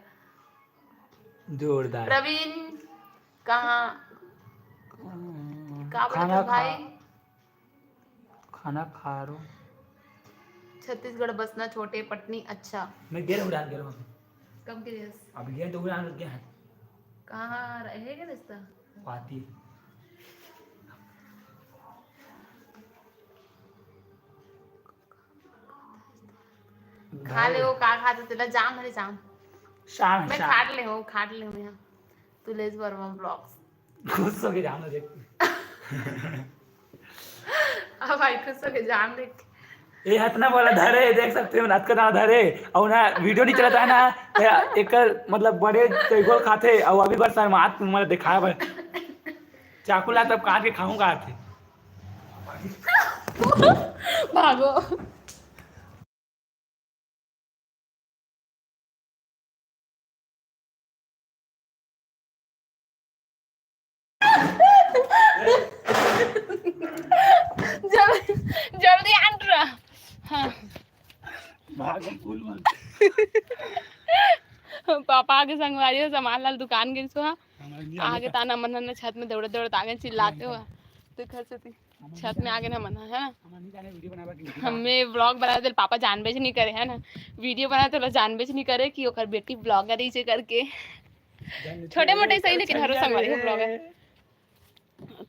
जोरदार। प्रवीण, कहाँ? हम्म, का बोलत खाना हस भाई? खा-, खाना खा रो। छत्तीसगढ़ बसना छोटे पटनी अच्छा। मैं गेल उड़ान गेल हूँ। कब गे हस? अब गेल तो उड़ान रुक गया है। कहाँ रहे के रिश्ता? पाती। खा ले वो, का खाते तेला, जाम हरे जाम। शाम है, मैं शाम। खाट ले हो, खाट ले हो यहाँ। तुलेश वर्मा vlogs। खुश हो के जाम देख। अब भाई खुश हो के जाम देख। ये हतना वाला धरे, देख सकते हो, रात का दाना धरे, और ना video नहीं चलता है ना, तो एक मतलब बड़े चैगोल खाते, और अभी बार शर्मात तुम्हारे दिखाया भाई। चाकू ला तब काट के खाऊंगा आते। भागो। जल्दी, जल्दी आन रहा। हाँ। भाग फूल मन। पापा आगे संगवारी हो, सामान लाल दुकान गिर सो हा। हमारे लिए आगे ताना मन न छत में दौड़त दौड़त आगे चिल्लाते हुआ। तो घर से थी। छत में आगे ना मन, है ना? हमें vlog बना दे, पापा जानबे ज नहीं करे, है ना? Video बना तो जानबे ज नहीं करे कि ओकर बेटी vlogger ही से करके। छोटे मोटे सही, लेकिन हरो संगवारी हो vlogger।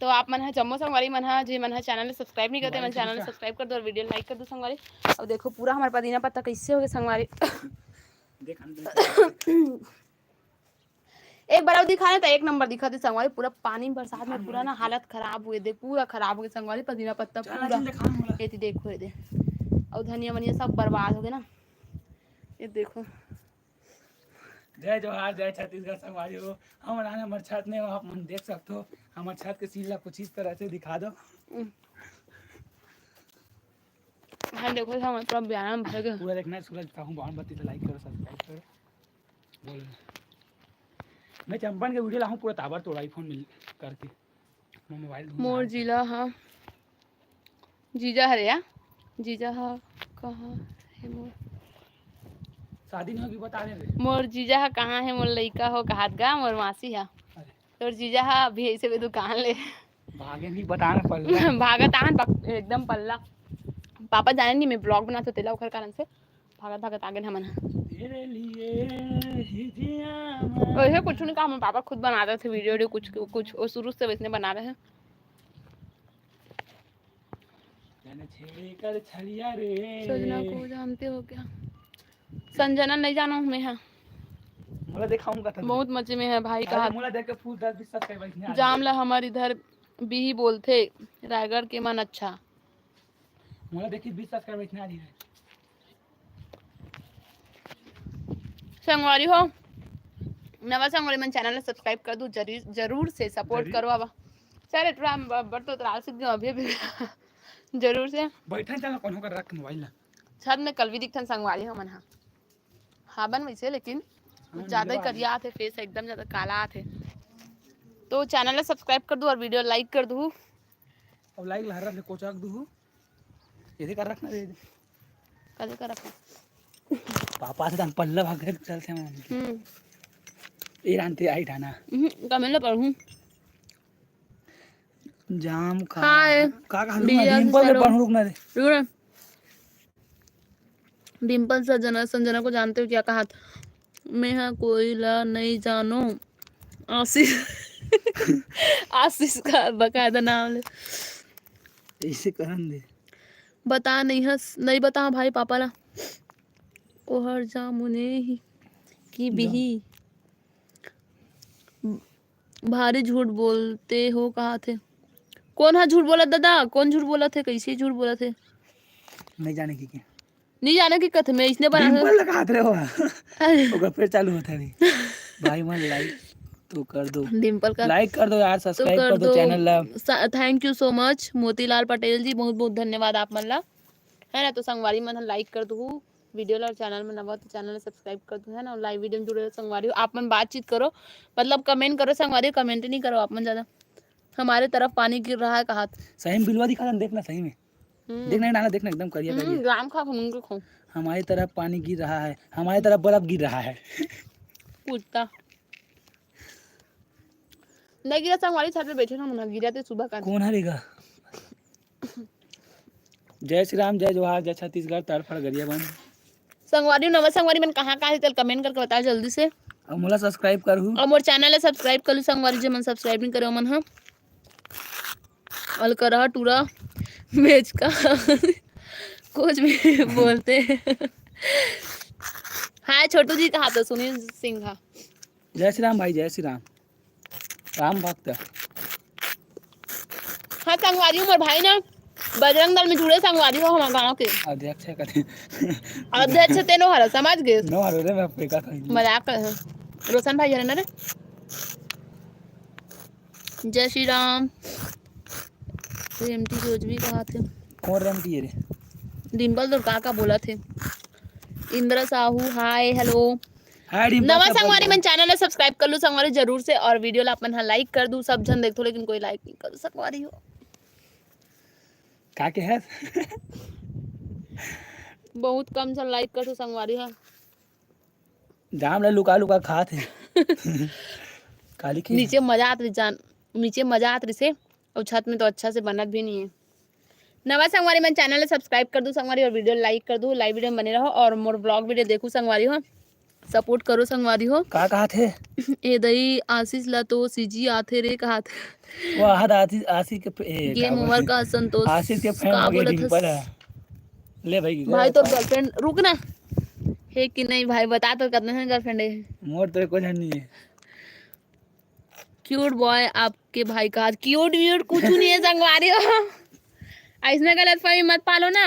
तो आप मन ह, जम्मो संगवारी मन ह, जे मन ह channel ला subscribe नहीं करते, मन channel ला subscribe कर दो और video like कर दो संगवारी। अब देखो पूरा हमारे पुदीना पत्ता कैसे हो गए संगवारी। देख, हम देख। एक बार अउ दिखाने तो एक नंबर दिखा दे संगवारी, पूरा पानी बरसात में पूरा ना हालत खराब हुए दे, पूरा खराब हो गए संगवारी, पुदीना पत्ता चल, पूरा। चल, दिखा मोला। ये तो देखो, ये दे, और धनिया वनिया सब बर्बाद हो गए ना, ये देखो। जय जोहार, जय छत्तीसगढ़ संगवारी हो। हम आए हन हमर छत में, आप मन देख सकते हो हमर छत के scene ला कुछ इस तरह से दिखा दो। हम्म। हाँ, देखो, हम पूरा बयाना में भर गए। पूरा देखना है सूरज, कहूँ बावन बत्ती तो like करो, subscribe करो। बोल। मैं चंपन के video लाहूँ पूरा ताबड़तोड़ iPhone में करके। अपना mobile ढूंढ मोर रहा है। जिला हा, जीजा हरे या? जीजा हा कहाँ हे मोर? शादी नहीं होगी, बता दे रे। मोर जीजा हा कहाँ हे, मोर लइका हो कहात गा, मोर मासी हा। अरे। तोर जीजा हा अभी ऐसे भी दुकान ले। भागे नहीं, बताना पल्ला। भागत आन, बक-, एकदम पल्ला। पापा जाने नहीं, मैं vlog बनाते तेला, ओकर कारण से भागत भागत आगे हमन ह। तेरे लिए ही जिया मैं। वैसे कुछ नहीं काम, पापा खुद बना रहे थे video, video कुछ, कुछ वो शुरू से वैसने बना रहे हैं। जाने छेड़े कर छड़िया रे। सजना को जानते हो क्या? संजना नहीं जाना हूँ मैं, हाँ। मोला दिखाऊंगा तब। बहुत मजे में है भाई का अरे, हाथ। मोला देख के फूल दस बीस सबस्क्राइबर इतने आ जाम गए। ला हमार इधर बिही बोलथे, रायगढ़ के मन अच्छा। मोला देखी बीस subscriber इतने आ रही है। संगवारी हो, नवा संगवारी मन channel ला subscribe कर दू, जरूर, जरूर से support जरूर। करो। अब चल, इतना हम ब-, बड़ तो त्रास सीख गए अभी, अभी। जरूर से। बैठन चल, कोनो कर रख mobile ला। छत में कल भी दिखथन संगवारी हो मन हा। हाबन वैसे, लेकिन हाँ, ज्यादा ही नीला करिया आथे, face एकदम ज्यादा काला आथे। तो channel ला subscribe कर दू और video like कर दू। अब like लहरा ले कोचाक दू। ये कर रखना रे। कदे कर रखना। पापा से तन पल्ला भाग के चलते हैं। हम्म। ये रांते आई ठाना। हम्म, कमेला पढ़ूं। जाम का हाँ, ए। का कहा लूंगा? बिया से डिंपल के चलो। पढ़ूं, रुकना रे। रुक रे। डिंपल संजना, संजना को जानते हो क्या कहा था? मैं हाँ कोई ला नहीं जानो। आशीष। आशीष का बकायदा नाम ले। ऐसे करन दे। बता नहीं हस, नहीं बता भाई पापा ला। ओहर जामुने ही की जा। बिही। भारी झूठ बोलते हो कहा थे। कौन हा झूठ बोलत दादा? कौन झूठ बोलत हे? कैसे झूठ बोलत हे? नहीं जाने की क्या? नहीं जाने की कथे में इसने बना डिंपल लगा हाथ रे हुआ। अरे। ओकर फिर चालू होता है अभी। भाई मन like। तो कर दो। डिम्पल का लाइक कर दो यार, तो सब्सक्राइब कर कर दो दो। चैनल ला। सा-, thank you so much Motilal Patel जी, बहुत बहुत धन्यवाद आप मन ला, है ना। तो संगवारी मन लाइक कर दो, वीडियो ला, चैनल में नवा हो तो चैनल ला सब्सक्राइब कर दो, है ना। लाइव वीडियो में जुड़े रहो संगवारी हो, आप मन बातचीत करो, मतलब कमेंट करो संगवारी हो, कमेंट नहीं करो आप मन ज्यादा। हमारे तरफ पानी गिर रहा है कहा थे। सही में बिलवा दिखा था, देखना सही में। हम्म। देखना, डाला, देखना, एकदम करिया, हम्म, करिया। ग्राम खा घूम के खो। हमारी तरफ पानी गिर रहा है, हमारी तरफ बर्फ गिर रहा है। कुत्ता। नहीं गिरा, संगवारी छत पे बैठे ना, मुन्ना गिरा ते सुबह का। कौन हरेगा? जय श्री राम, जय जोहार, जय छत्तीसगढ़, तड़फड़ गरियाबंद। संगवारी, नवा संगवारी मन कहाँ कहाँ हे, तेल कमेंट करके बताओ जल्दी से। और मोला सब्सक्राइब करहू। और मोर चैनल ला सब्सक्राइब कर लू संगवारी, जे मन सब्सक्राइब नहीं करे ओमन ह। अलकरहा टूरा बेच का कुछ भी बोलते हैं। हाय छोटू जी, कहा तो सुनील सिंह। जय श्री राम भाई, जय श्री राम। राम भक्त। हाँ संगवारी, मोर भाई ना बजरंग दल में जुड़े संगवारी हो, हमारे गांव के अध्यक्ष है कथे। अध्यक्ष ते नो हरा, समझ गए? नो हरो रे, मैं आपको कहा था। मजाक कर, हाँ। रोशन भाई हरे ना रे। जय श्री राम। रेमटी जोजवी कहा थे। कौन रेमटी है रे? डिम्पल तो का का बोला थे। इंदिरा साहू, हाय, हेलो। हाय, डिम्पल नवा का संगवारी बोल मन चैनल ला सब्सक्राइब कर लू संगवारी जरूर से, और वीडियो ला अपन हा लाइक कर दू। सब झन देखथो लेकिन कोई लाइक नहीं करू संगवारी हो। का के है? बहुत कम झन लाइक करथो संगवारी हा। जाम ला लुका लुका खात हे। काली के नीचे मजा आत रही जान, नीचे मजा आत रही से, और छत में तो अच्छा से बनत भी नहीं है। नवा संगवारी मन चैनल ला सब्सक्राइब कर दू संगवारी, और वीडियो लाइक कर दू, लाइव वीडियो में बने रहो और मोर ब्लॉग वीडियो देखू संगवारी हो, सपोर्ट करो संगवारी हो। का कहा थे? ए दई आशीष ला तो सीजी आथे रे कहा थे। वो आहत आशीष, आशीष के फे-, ए, गेम का ओवर बोलथे? का संतोष आशीष के फैन का हो गए बोलत डिम्पल हस? है। ले भाई, भाई तोर गर्लफ्रेंड रुक ना है कि नहीं भाई, बता तो कितना है गर्लफ्रेंड है? मोर तो कोई नहीं है। क्यूट बॉय आपके भाई का, क्यूट व्यूट कुछ नहीं है संगवारी हो। ऐसने गलत फहमी मत पालो ना,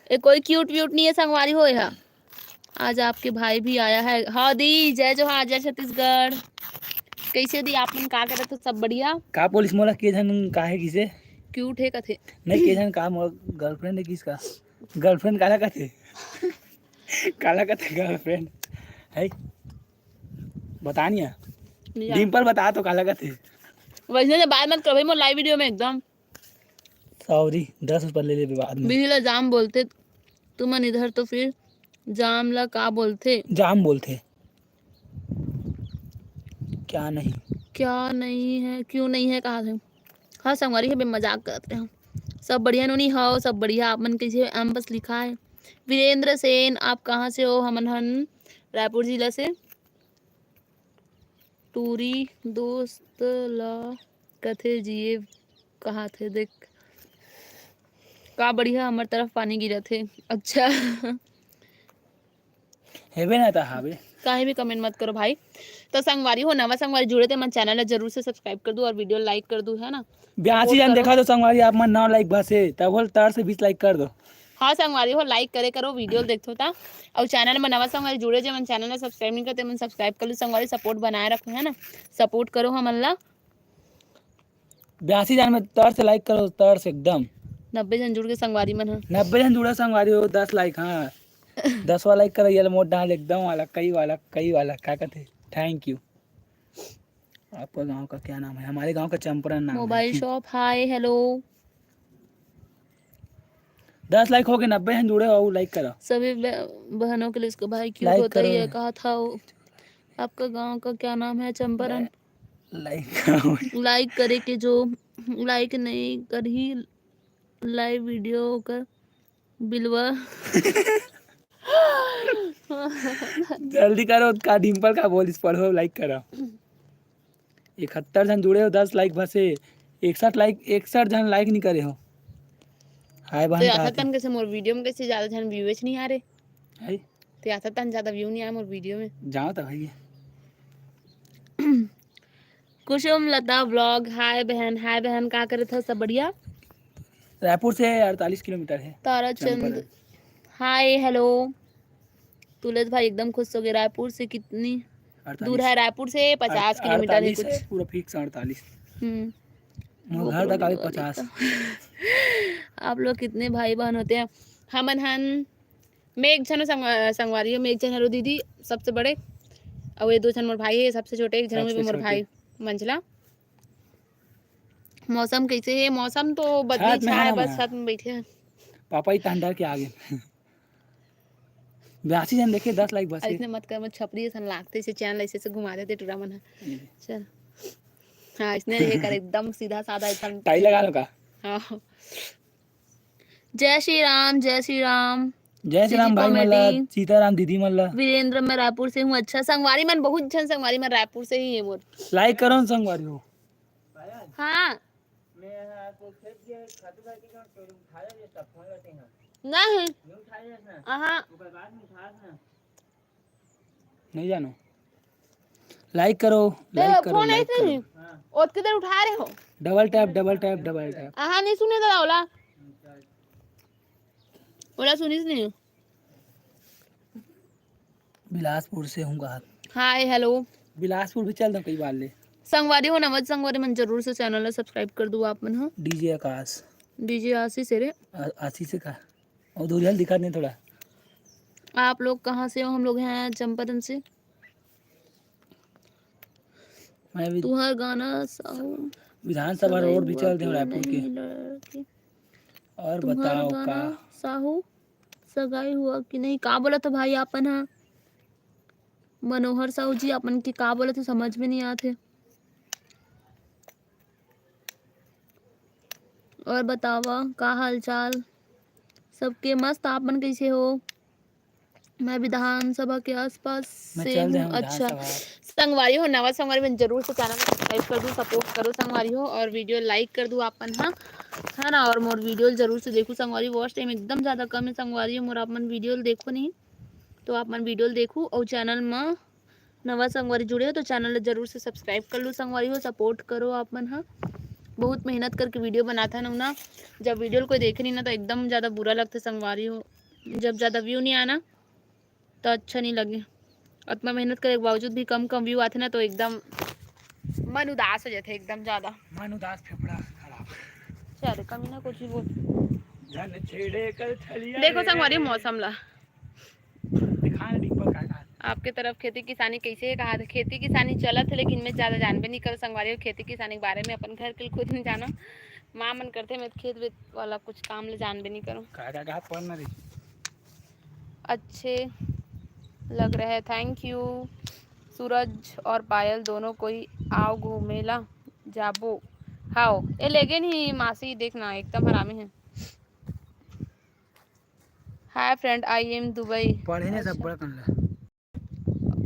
ये कोई क्यूट व्यूट नहीं है संगवारी हो। यहाँ आज आपके भाई भी आया है। हाँ दी, जय जोहार, जय छत्तीसगढ़। कैसे दी आप मन, का करत हो, सब बढ़िया? का पुलिस मोला के झन काहे किसे? क्यूट है कथे। नहीं, के झन का मोर गर्लफ्रेंड है किसका? गर्लफ्रेंड काला कथे? काला कथे गर्लफ्रेंड? है? बता नहीं है। नहीं जान। डिम्पल बता तो काला कथे? वैसे तो बात मत कर भाई मोर लाइव वीडियो में एकदम। सॉरी, दस रुपया ले लेबे बाद में। बिही ला जाम बोलथे, तुमन इधर तो फिर जाम ला का बोलथे? जाम बोलथे। क्या नहीं? क्या नहीं है, क्यों नहीं है, कहा थे? हाँ संगवारी, हमें मजाक करत रहे। सब बढ़िया नोनी? हव, सब बढ़िया। आप मन कैसे? एम बस लिखा है। वीरेंद्र सेन, आप कहाँ से हो? हमन हन रायपुर जिला से। टूरी दोस्त ला कथे जिए कहा थे, देख का बढ़िया हमर तरफ पानी गिरत हे। अच्छा। हेबे ना त हावे। काहे भी कमेंट मत करो भाई। तो संगवारी हो, नवा संगवारी जुड़े ते मन चैनल ला जरूर से सब्सक्राइब कर दू और वीडियो लाइक कर दू, है ना? बयासी सपोर्ट जन करो। देखा तो संगवारी आप मन नौ लाइक बस हे, तब बोल तर से बीस लाइक कर दो। हाँ संगवारी हो, लाइक करे करो, वीडियो देखथो ता। और चैनल में नवा संगवारी जुड़े जे मन चैनल ला सब्सक्राइब नहीं करते, मन सब्सक्राइब कर लो संगवारी, सपोर्ट बनाए रखो, है ना? सपोर्ट करो हमन ला। बयासी जन में तर से लाइक करो, तर से एकदम। नब्बे जन जुड़ के संगवारी मन ह। नब्बे जन जुड़ा संगवारी हो, दस लाइक, हाँ। दसवा लाइक करो, ये लो मोट डाल एकदम वाला, कई वाला, कई वाला, का कहते? Thank you. आपका गांव का क्या नाम है? हमारे गांव का चंपरन नाम है। मोबाइल शॉप, हाय, हेलो। दस लाइक हो गए, नब्बे हैं जुड़े हो, लाइक करो। सभी बे-, बहनों के लिए इसको भाई क्यूट लाइक होता ही करो। है, कहा था वो। आपका गांव का क्या नाम है? चंपारण। लाइक करो। लाइक करे के जो लाइक नहीं करही लाइव वीडियो ओकर बिलवा। जल्दी करो, का डिम्पल का बोलिस पढ़ो, लाइक करो। इकहत्तर जन जुड़े हो, दस लाइक बस हे। इकसठ लाइक, इकसठ जन लाइक नहीं करे हो। हाय बहन तो कहा आखिर थे। तन कैसे मोर वीडियो में कैसे ज्यादा जन व्यूज नहीं आ रहे? है? तो आखिर तन ज्यादा व्यू नहीं आया मोर वीडियो में। जाओ तो भाई। कुसुम लता व्लॉग, हाय बहन, हाय बहन, का करत हो, सब बढ़िया? रायपुर से अड़तालीस किलोमीटर है। तारा चंद, चंपारण। हाय, हेलो। तुलेश भाई एकदम खुश हो गए, रायपुर से कितनी दूर है रायपुर से पचास किलोमीटर है कुछ। पूरा फिक्स अड़तालीस। हम्म। मोर घर तक आवे पचास। आप लोग कितने भाई बहन होते हैं? हमन हन, मैं एक झन संग-, संगवारी हूँ, मैं एक झन हरो दीदी सबसे बड़े, और ये दो झन मोर भाई है, सबसे छोटे, एक झन मोर भाई मंझला। मौसम कैसे है? मौसम तो बदली छाया है, बस छत में बैठे हैं। पापा ही तहन डर के आगे। बयासी जन देखे, दस लाइक बस। ऐसने मत कर, मैं छपरी असन लागथे, इसे चैनल ऐसे से घुमा देते टूरा मन ह। चल। हाँ, इसने ये कर एकदम सीधा साधा एकदम। टाई लगा लो का? हाँ। जय श्री राम, जय श्री राम। जय श्री राम भाई मन ला, सीताराम दीदी मन ला। वीरेंद्र, मैं रायपुर से हूँ। अच्छा, संगवारी मन बहुत झन संगवारी मन रायपुर से ही है मोर। लाइक करो न संगवारी हो। हाँ। नहीं। नहीं जानो। लाइक करो, लाइक करो, फोन लाइक ऐसे करो। नहीं। ओतके देर उठा रहे हो। Double tap, double tap, double tap. आहा, नहीं सुने दादा ओला। ओला सुनिस नहीं। बिलासपुर से हूँ कहा। हाय, हेलो। बिलासपुर भी चल दो कई बार ले। संगवारी हो, नवज संगवारी मन जरूर से चैनल ला सब्सक्राइब कर दो आप मन ह। डीजे आकाश। डीजे आशीष है रे। आ-, आशीष से का? और दूरिया दिखा नहीं थोड़ा। आप लोग कहाँ से हो? हम लोग हैं चंपारण से। मैं भी तुहर गाना साहू विधानसभा रोड भी चल दे रायपुर के। और बताओ का? साहू सगाई हुआ कि नहीं? का बोलत हो भाई आपन ह? मनोहर साहू जी, आपन के का बोलत हो, समझ में नहीं आत हे। और बतावा, का हाल चाल? सबके मस्त, आपन कैसे हो? मैं विधानसभा के आसपास से हूँ। अच्छा, संगवारी हो, नवा संगवारी मन जरूर से चैनल सब्सक्राइब कर दू, सपोर्ट करो संगवारी हो, और वीडियो लाइक कर दू आपन, हाँ, है ना। और मोर वीडियो जरूर से देखू संगवारी। वॉच टाइम एकदम ज्यादा कम है संगवारी हो, मोर आप मन वीडियो देखो नहीं, तो आप मन वीडियो देखू और चैनल में नवा संगवारी जुड़े हो तो चैनल ला जरूर से सब्सक्राइब कर लो संगवारी हो, सपोर्ट करो आप मन ह। बहुत मेहनत करके वीडियो बनाथन ना, जब वीडियो कोई देखे नहीं ना तो एकदम ज़्यादा बुरा लगता संगवारी हो। जब ज़्यादा व्यू नहीं आना तो अच्छा नहीं लगे। अतना मेहनत करे के बावजूद भी कम कम व्यू आथे ना तो एकदम मन उदास हो जाथे, एकदम ज़्यादा। मन उदास, फेफड़ा खराब। चल कमी ना कुछ भी बोल। देखो संगवारी मौसम ला। आपके तरफ खेती किसानी कैसे है? कहा खेती किसानी चलत है, लेकिन मैं ज्यादा जानबे नहीं करो संगवारी हो खेती किसानी के बारे में। अपन घर के खुद नहीं जानो, माँ मन करथे, मैं खेत वेत वाला कुछ काम ले जानबे नहीं करो। का, का, का, पढ़ ना रही। अच्छे लग रहे हैं, thank you। सूरज और पायल दोनों कोई आओ घूमेला जाबो। हाओ, ए लेगे नहीं मासी, देखना एकदम हरामी है। Hi friend, I am Dubai। पढ़े ने सब अच्छा। बड़ा कन ला।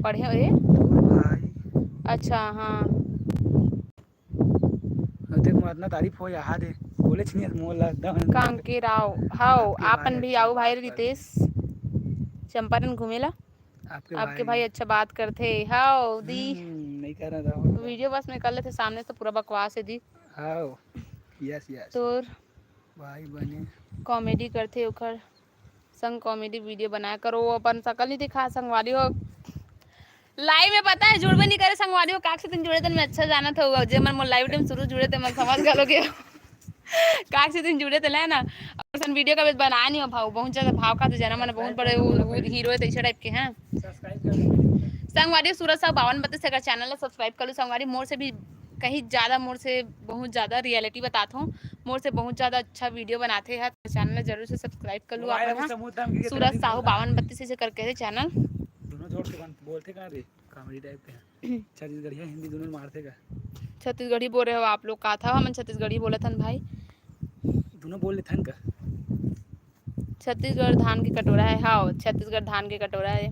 पढ़े हो ये? भाई। अच्छा, हाँ। अब देख, मोर इतना तारीफ हो, यहाँ दे। बोले छनिया मोर ला एकदम। कांके राव, हाओ, आपके आपन भाई भी अच्छा आओ भाई बात करते। रितेश। चंपारण घूमेला। आपके आपके भाई। भाई अच्छा बात करथे। हाओ, दी। हम्म, नहीं कर रहा था। वीडियो बस में कर लेथे, सामने से पूरा बकवास है दी। हाओ, yes, yes। तोर भाई बने। कॉमेडी करथे, ओखर संग कॉमेडी वीडियो बनाया करो। वो अपन सकल नहीं दिखा संगवारी हो। लाइव में पता है जुड़बे नहीं करे संगवारी हो, काक से दिन जुड़े तन में अच्छा जाना था हुआ। जे मन मोर लाइव टाइम शुरू जुड़े ते मन समझ गलो के। काक से दिन जुड़े ते ले ना। और सन वीडियो का भी बनाया नहीं हो भाव, बहुत ज्यादा भाव खाते जना मन बहुत बड़े उ-, उ-, हीरो है तैसे टाइप के हैं। संगवारी हो, सूरज साहू बावन बत्तीस अगर चैनल ला सब्सक्राइब कर लो संगवारी, मोर से भी कहीं ज्यादा, मोर से बहुत ज्यादा रियलिटी बतात हूँ, मोर से बहुत ज्यादा अच्छा वीडियो बनाते हैं, तो चैनल ला जरूर से सब्सक्राइब कर लो आप मन, हाँ। सूरज साहू बावन बत्तीस ऐसे करके है चैनल। दोनों जोड़ के बन-, बोलते कहाँ रे? कॉमेडी टाइप के हैं। छत्तीसगढ़िया हिंदी दोनों मारते का? छत्तीसगढ़ी बोल रहे हो आप लोग, का था? हमन छत्तीसगढ़ी बोलत हन भाई। दोनों बोल लेथन का? छत्तीसगढ़ धान के कटोरा है। हाँ, छत्तीसगढ़ धान के कटोरा है।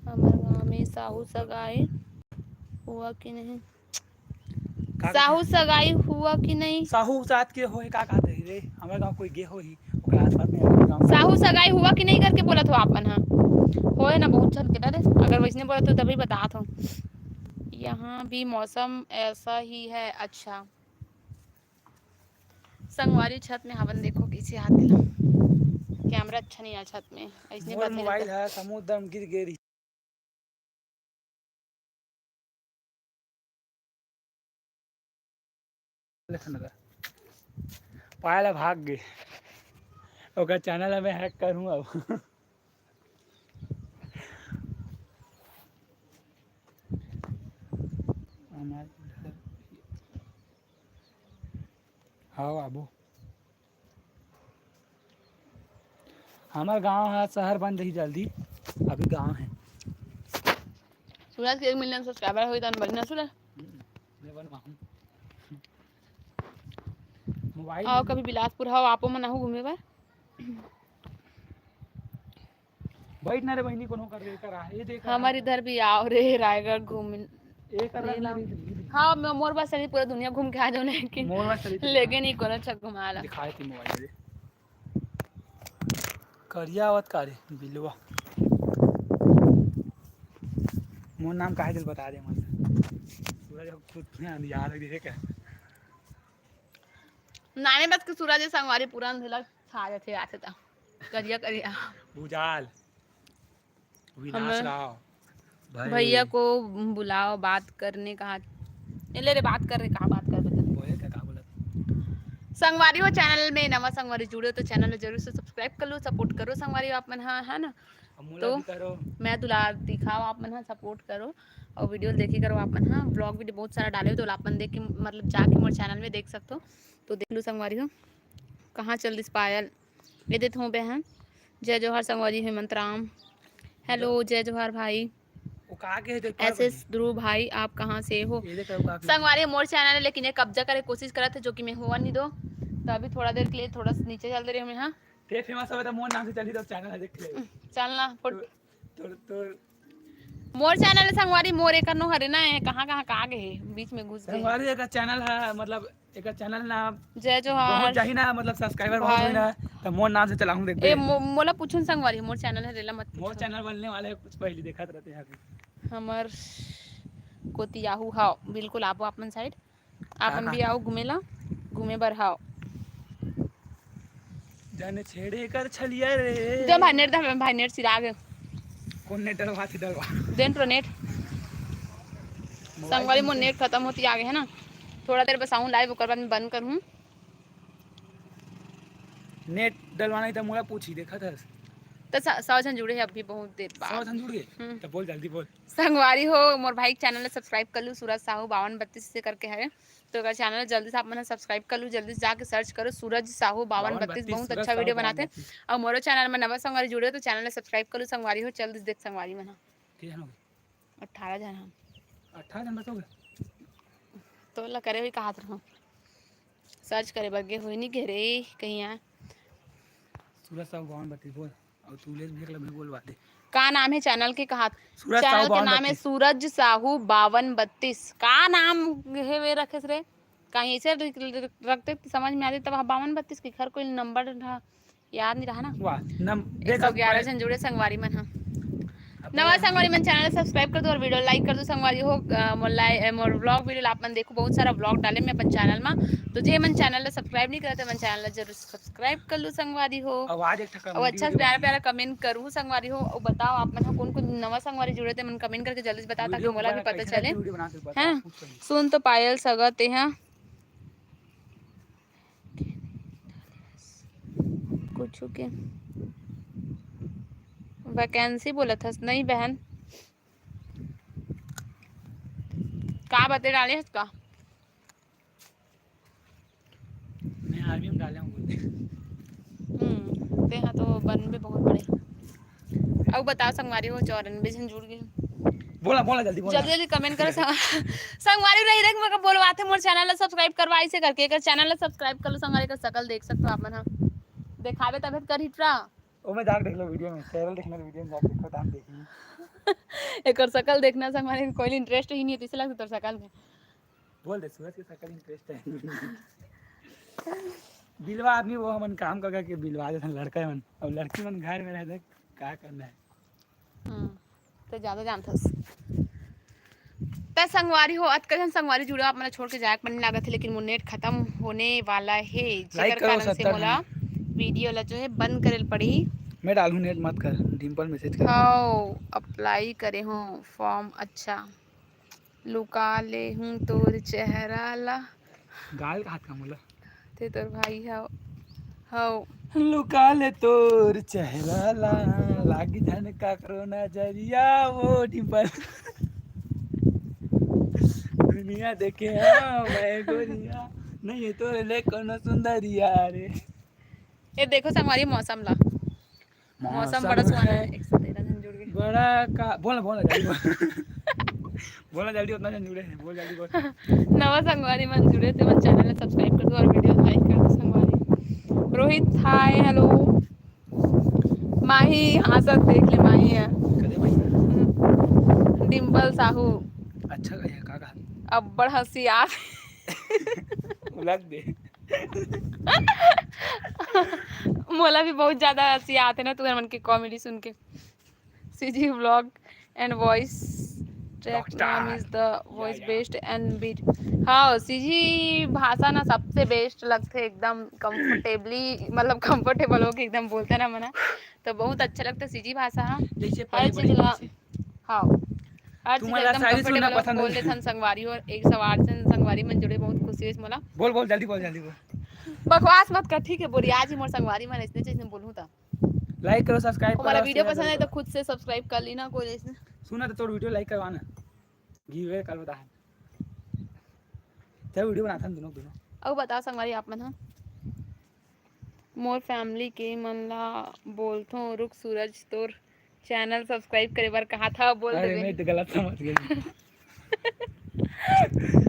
हमारे गाँव में साहू सगाई हुआ कि नहीं? का साहू सगाई हुआ कि नहीं? साहू साथ के होए का कहते हैं रे? हमारे गाँव कोई गे हो ही, ओकरे आसपास में हमारे गाँव में। साहू सगाई हुआ कि नहीं करके बोलत हो आपन, हाँ? होए ना बहुत झन के डरे। अगर वैसने बोलत हो तभी बतात हो। यहाँ भी मौसम ऐसा ही है। अच्छा। संगवारी छत में हवन देखो कैसे आते हैं। कैमरा अच्छा नहीं आया छत में। ऐसने मोर बात नहीं मोबाइल रहता। है समुद्र में गिर गए रही। पायल भाग गे, ओकर चैनल में हैक करूँ अब। हाँ बाबू, हमर गांव ह, शहर बन रही जल्दी, अभी गांव है। सूरज के एक मिलियन सब्सक्राइबर होई तन बनना सूरज। हम्म, मैं बनवाहूँ। मोबाइल आओ में कभी बिलासपुर, आओ आपो मन आहू घूमे बर। बैठ ना रे बहिनी, कोनो कर रे, कर आ, ये देख हमर इधर भी आओ रे रायगढ़ घूम। ये कर रहा है। हाँ, मैं मोर बस चली पूरा दुनिया घूम के आ जाऊँ, लेकिन मोर बस चली। लेकिन ही कोनो अच्छा घुमा ला। दिखाए थी मोबाइल में। करिया आवत का रे बिलवा? मोर नाम काहे दिल बता दे मत। सूरज खुद में अंधियार हो गए क्या? नामे बस के सूरज संगवारी पूरा अंधेला छा जाथे आथे ता। करिया करिया। भुजाल। विनाश हमें राव। भाई। भैया को बुलाओ, बात करने कहा। ए, ले रे, बात कर रे, कहाँ बात कर बता। बोले क्या, कहाँ बोला? संगवारी हो, चैनल में नवा संगवारी जुड़े हो तो चैनल ला जरूर से सब्सक्राइब कर लो, सपोर्ट करो संगवारी हो आप मन, हाँ, है ना? अब मोला तो भी करो। मैं दुलार दिखाओ आप मन, हाँ, सपोर्ट करो और वीडियो देखी करो आप मन, हाँ। ब्लॉग वीडियो बहुत सारा डाले हो तो आप मन देख के, मतलब, जाके मोर चैनल में देख सकते हो, तो देख लो संगवारी हो। कहाँ चल दिस पायल? ये देत हूँ बहन। जय जोहार संगवारी हेमंत राम। हेलो, जय जोहार भाई। वो कहाँ के है, देख पायल एस एस भाई। ध्रुव भाई, आप कहाँ से हो? ये देख, वो कहाँ के संगवारी मोर चैनल है, लेकिन ये कब्जा करे कोशिश करत है, जो कि मैं होवा नहीं दो। तो अभी थोड़ा देर के लिए थोड़ा सा नीचे चल दे रही हूँ मैं, हाँ। ते फेमस होवे तो मोर नाम से चली, तो चैनल है, देख ले। चलना, फुट। तोर, तोर, तोर। मोर चैनल है संगवारी, मोर एकर नो हरे ना, ये कहाँ, कहाँ, कहाँ गए है, बीच में घुस गए। संगवारी एकर चैनल है, मतलब एकर चैनल ना जय जोहार। बहुत जाही ना, मतलब सब्सक्राइबर बहुत भाई। होही ना, तो मोर नाम से चलाहूँ, देख ए, बे। मो-, मोला पूछून संगवारी, मोर चैनल है, रेला मत मोर पूछो। चैनल बनने वाला है, कुछ पहले देखत रहते हैं अभी। हमर कोती आहू हाव, बिल्कुल आबो आप मन साइड। आप मन भी आओ घूमे ला, घूमे बर हाव। जाने छेड़े कर छलिया रे। दे भाई नेट, दे भाई नेट सिरा गे। कौन नेट डलवा थी, डलवा। देन प्रो नेट। मोबाइल संगवारी मोर नेट खत्म होती आ गे है ना, थोड़ा देर बस आऊँ लाइव, ओकर बाद में बंद करूँ। नेट डलवाना ही था, मोला पूछी, देखा था। तो स-, सौ झन जुड़े हैं अभी बहुत देर बाद। सौ झन जुड़ गए? हम्म। तो बोल, जल्दी बोल। संगवारी हो, मोर भाई के चैनल ला सब्सक्राइब कर लू, सूरज साहू बावन बत्तीस से करके है, तो अगर चैनल जल्दी से आप मन सब्सक्राइब कर लू, जल्दी से जाके सर्च करो सूरज साहू बावन बत्तीस, बावन बत्तीस, बहुत सूरज अच्छा साहू वीडियो बनाते। बावन बत्तीस। और मोरो चैनल में नवा संगवारी जुड़े हो, तो चैनल ला सब्सक्राइब कर लू संगवारी हो, जल्दी से देख संगवारी मन। के झन हो गए? अठारह झन हम। अठारह झन बस हो गए? तो ला करे हुई कहा था हम। सर्च करे बर गे होई नहीं गे रे कहीं आ। सूरज साहू बावन बत्तीस बोल। अउ तू ले भी एक लम्हे बोलवा दे। का नाम है चैनल के? कहा सूरज साहू चैनल के बावन नाम है बत्तीस। सूरज साहू बावन बत्तीस। का नाम है वे रखेस रे? कहीं ऐसे रख-, रखते तो समझ में आते, तब बावन बत्तीस के घर कोई नंबर रहा, याद नहीं रहा ना। वाह, नम-, एक देख सौ ग्यारह अब झन जुड़े संगवारी मन, हाँ। अब नवा संगवारी मन चैनल सब्सक्राइब कर दो और वीडियो लाइक कर दो संगवारी हो। अ, मोर लाइ-, अ, मोर व्लॉग वीडियो आप मन देखो, बहुत सारा व्लॉग डाले मैं अपन चैनल में, तो जे मन चैनल ला सब्सक्राइब नहीं करते, मन चैनल ला जरूर सब्सक्राइब कर लू संगवारी हो। आवाज एक ठका और अच्छा से प्यारा प्यारा कमेंट करू संगवारी हो। और बताओ आप मन ह कौन कौन नवा संगवारी जुड़े थे, मन कमेंट करके जल्दी से बता, ताकि मोला भी पता चले। हैं? सुन तो पायल सगा ते हैं कुछ के वैकेंसी बोलत हस नहीं बहन, का बते डाले हस का? मैं आर्मी में डाले हूँ बोलते। हम्म, ते हाँ तो बनबे बहुत बड़े। अब बताओ संगवारी हो, चौरानबे झन जुड़ गए। बोला, बोला, जल्दी बोला। जल्दी, जल्दी कमेंट करो संग-, संगवारी रही देख, मैं बोलवाते मोर चैनल ला सब्सक्राइब करवा, ऐसे करके एकर चैनल ला सब्सक्राइब कर लो संगवारी, एकर शकल देख सकते हो आप मन, हाँ। देखावे तबे तो करही ट्रा। ओ में जाके देख लो वीडियो में, चैनल देखना तो वीडियो में जाके देखो, दाम देखी। एकर शकल देखना संगवारी, कोई इंटरेस्ट ही नहीं है, तो इसे लगता तोर शकल में। बोल दे, सूरज के शकल इंटरेस्ट है। बिलवा आदमी वो हमन काम कर करके बिलवा देथन लड़का मन, और लड़की मन घर में रहते, का करना है? हम्म, तो ज्यादा जानथस। त संगवारी हो, अतका झन संगवारी जुड़े, आप मन ला छोड़ के जाए के मन लागत है, लेकिन मोर नेट खत्म होने वाला है, जेकर कारण से मोला वीडियो ला जो है बंद करे ल पड़ी। मैं डालूं नेट मत कर, डिम्पल मैसेज कर। हाओ, अप्लाई करे हूँ फॉर्म, अच्छा। लुका ले हूँ तोर चेहरा ला। गाल का हाथ का मोला। ते तोर भाई हव, हव। लुका ले तोर चेहरा ला, लागी झन काकरो नजरिया, वो डिंपल। दुनिया देखे हाँ मैं गोरिया, नहीं है तोरे ले कोनो सुंदरिया रे। ये देखो संगवारी मौसम ला, मौसम बड़ा सुहाना है। एक सौ तेरह जन जुड़ गए। बड़ा का, बोल, बोल, जल्दी बोल। बोल जल्दी, उतना जन जुड़े हैं, बोल जल्दी बोल। नवा संगवारी मन जुड़े ते मन channel ला subscribe कर दो और video like कर दो संगवारी। Rohit, hi, hello। माही, हाँ, सब देख ले, माही है। कदे माही? हम्म। डिंपल साहू। अच्छा का, का, का? अब्बड़ हंसी आ। उलग दे। मोला भी बहुत ज्यादा हंसी आथे ना तुमन के comedy सुन के। CG vlog and voice track नाम is the voice best and beat। हाँ, सीजी भाषा ना सबसे best लगथे, एकदम comfortably, मतलब comfortable होके एकदम बोलथे ना मना, तो बहुत अच्छा लगथे सीजी भाषा। हाँ, जैसे हर पहले चीज बड़े ला, जैसे। हाँ, हर चीज तुम्हारा एकदम शायरी सुनना comfortable हो, पसंद बोल नहीं। देथन संगवारी, और एक सवार से संगवारी मन जुड़े बहुत खुशी होइस मोला। बोल, बोल, जल्दी बोल, जल्दी बोल। बकवास मत कर, ठीक है बोरी, आज ही मोर संगवारी मन ऐसने चीज बोलूँ त। Like करो, subscribe करो, हमारा video पसंद आए तो खुद से subscribe कर लेना, कोई ऐसे। सुना तो तोर video like करवाना, गिवे कर बता। चल video बनाथन दोनों, दोनों। अउ बताओ संगवारी आप मन ह। मोर family के मन ला बोलथों, रुक सूरज, तोर channel subscribe करे बर कहा था, बोल अरे देबे। मैं तो गलत समझ गया।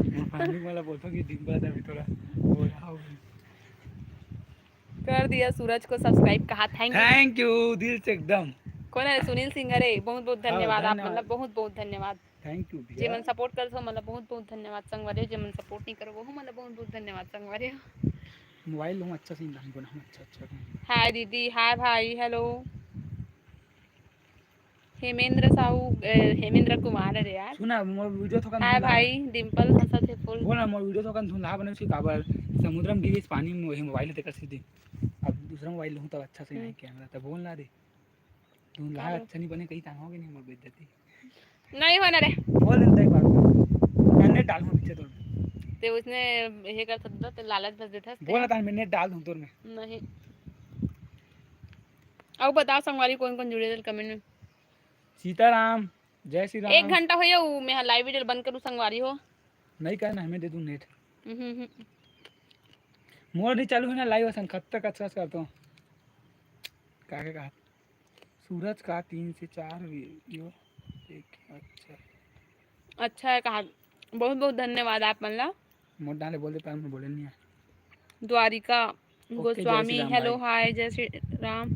मोर family वाला बोलथों कि डिंपल अभी थोड़ा बोला हो। कर दिया सूरज को subscribe, कहा thank you। Thank you, दिल से एकदम। कौन है? सुनील सिंह। अरे बहुत बहुत हाँ, धन्यवाद आप, धन्यवाद। मतलब बहुत बहुत धन्यवाद। Thank you भैया। जे मन support करथो, मतलब बहुत बहुत धन्यवाद संगवारी, जे मन support नहीं करो, वो मतलब बहुत बहुत धन्यवाद संगवारी। Mobile लूँ अच्छा से, दाम को ना अच्छा अच्छा। Hi दीदी, hi भाई, hello। हेमेंद्र साहू, अ, हेमेंद्र कुमार, अरे यार। सुना, मोर video थोकन हाय धुंधला भाई, है। डिंपल हंसत हे full। बोल ना, मोर video थोकन धुंधला बने से काबर समुद्रम गिरिस पानी में, वही mobile तेकर सीधी। अब दूसरा mobile लूँ तब अच्छा से नहीं हम्म। Camera, तब बोल ना रे। धुंधला काबर? अच्छा नहीं बने, कहीं तांगोगे नहीं मोर बेइज्जती। नहीं होना रे। बोल देता एक बार। मैंने डाल हूँ पीछे तो। ते उसने ये कर सकता, ते लालच बस देता। बोल ना, मैंने डाल दूँ तोर में। नहीं। अब बताओ संगवारी कौन कौन जुड़े थे comment में। सीताराम, जय श्री राम। एक घंटा हो गया, वो मैं live video बंद करूँ संगवारी हो। नहीं करना, हमें दे दूँ net। हम्म, हम्म। मोर नहीं चालू है ना live, असन खत्ता कचकच करता हूँ। का के कहा? सूरज का तीन से चार video देख, अच्छा। अच्छा है कहा, बहुत बहुत धन्यवाद आप मन ला। मोर डाले बोल देता हूँ, मैं बोले नहीं है। द्वारिका OK, जय श्री गोस्वामी, राम hello, भाई। Hi, जय श्री राम।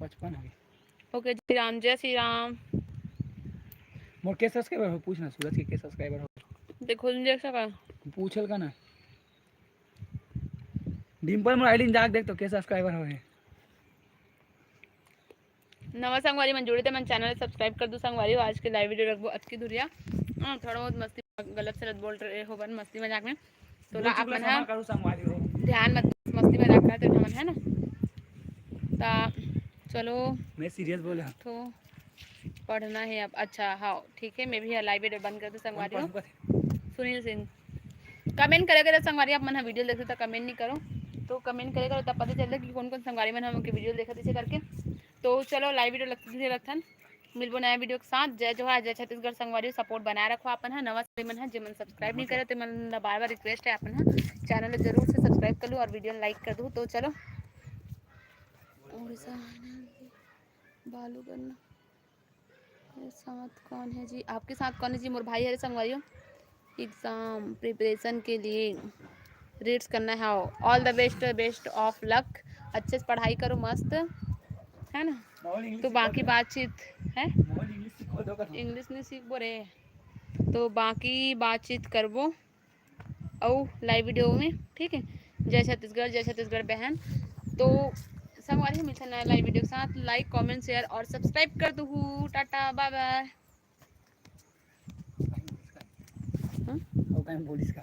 पचपन है। OK, जय श्री राम, जय श्री राम। मोर के subscriber हो, पूछना सूरज के के subscriber हो। देखो, देख सका। पूछल का ना। डिंपल मोर ID में जाके देख तो के subscriber हो है। नवा संगवारी मन जुड़े ते मन channel subscribe कर दू संगवारी हो। आज के live video रखबो अतकी दूरिया। हाँ, थोड़ा बहुत मस्ती गलत सलत बोल रहे हो बन मस्ती मजाक में। तो ला आप मन हा ध्यान मत, मस्ती मजाक करते हमन, है ना? ता चलो। मैं serious बोले हूँ। तो पढ़ना है अब। अच्छा, हाँ, ठीक है, मैं भी live video बंद कर दूँ संगवारी हो। सुनील सिंह। Comment करे करो संगवारी, आप मन ह video देखते तो comment नहीं करो, तो comment करे करो, तब पता चलता कि कौन कौन संगवारी मन हमन के video देखत इसे करके। तो चलो live video लगते रखथन, मिलबो नया video के साथ। जय जोहार, जय छत्तीसगढ़ संगवारी, support बनाए रखो अपन ह। नवा संगवारी मन ह जेमन subscribe नहीं करे ते मन ला बार बार request है अपन ह channel ला जरूर से subscribe कर लो और video like कर दो। तो चलो उड़ीसा बालू करना। मेरे साथ कौन है जी? आपके साथ कौन है जी? मोर भाई हरे संगवारियों, exam preparation के लिए reads करना है। All the best, best of luck। अच्छे से पढ़ाई करो, मस्त, है ना? तो बाकी बातचीत है, English नहीं सीखबो रे, तो बाकी बातचीत करबो। अउ live video में, ठीक है। जय छत्तीसगढ़, जय छत्तीसगढ़ बहन। तो संगवारी हो, मिलते हैं नया live video के साथ। Like, comment, share और subscribe कर दो। Tata, bye bye। हाँ? वो कहीं बोलिस का?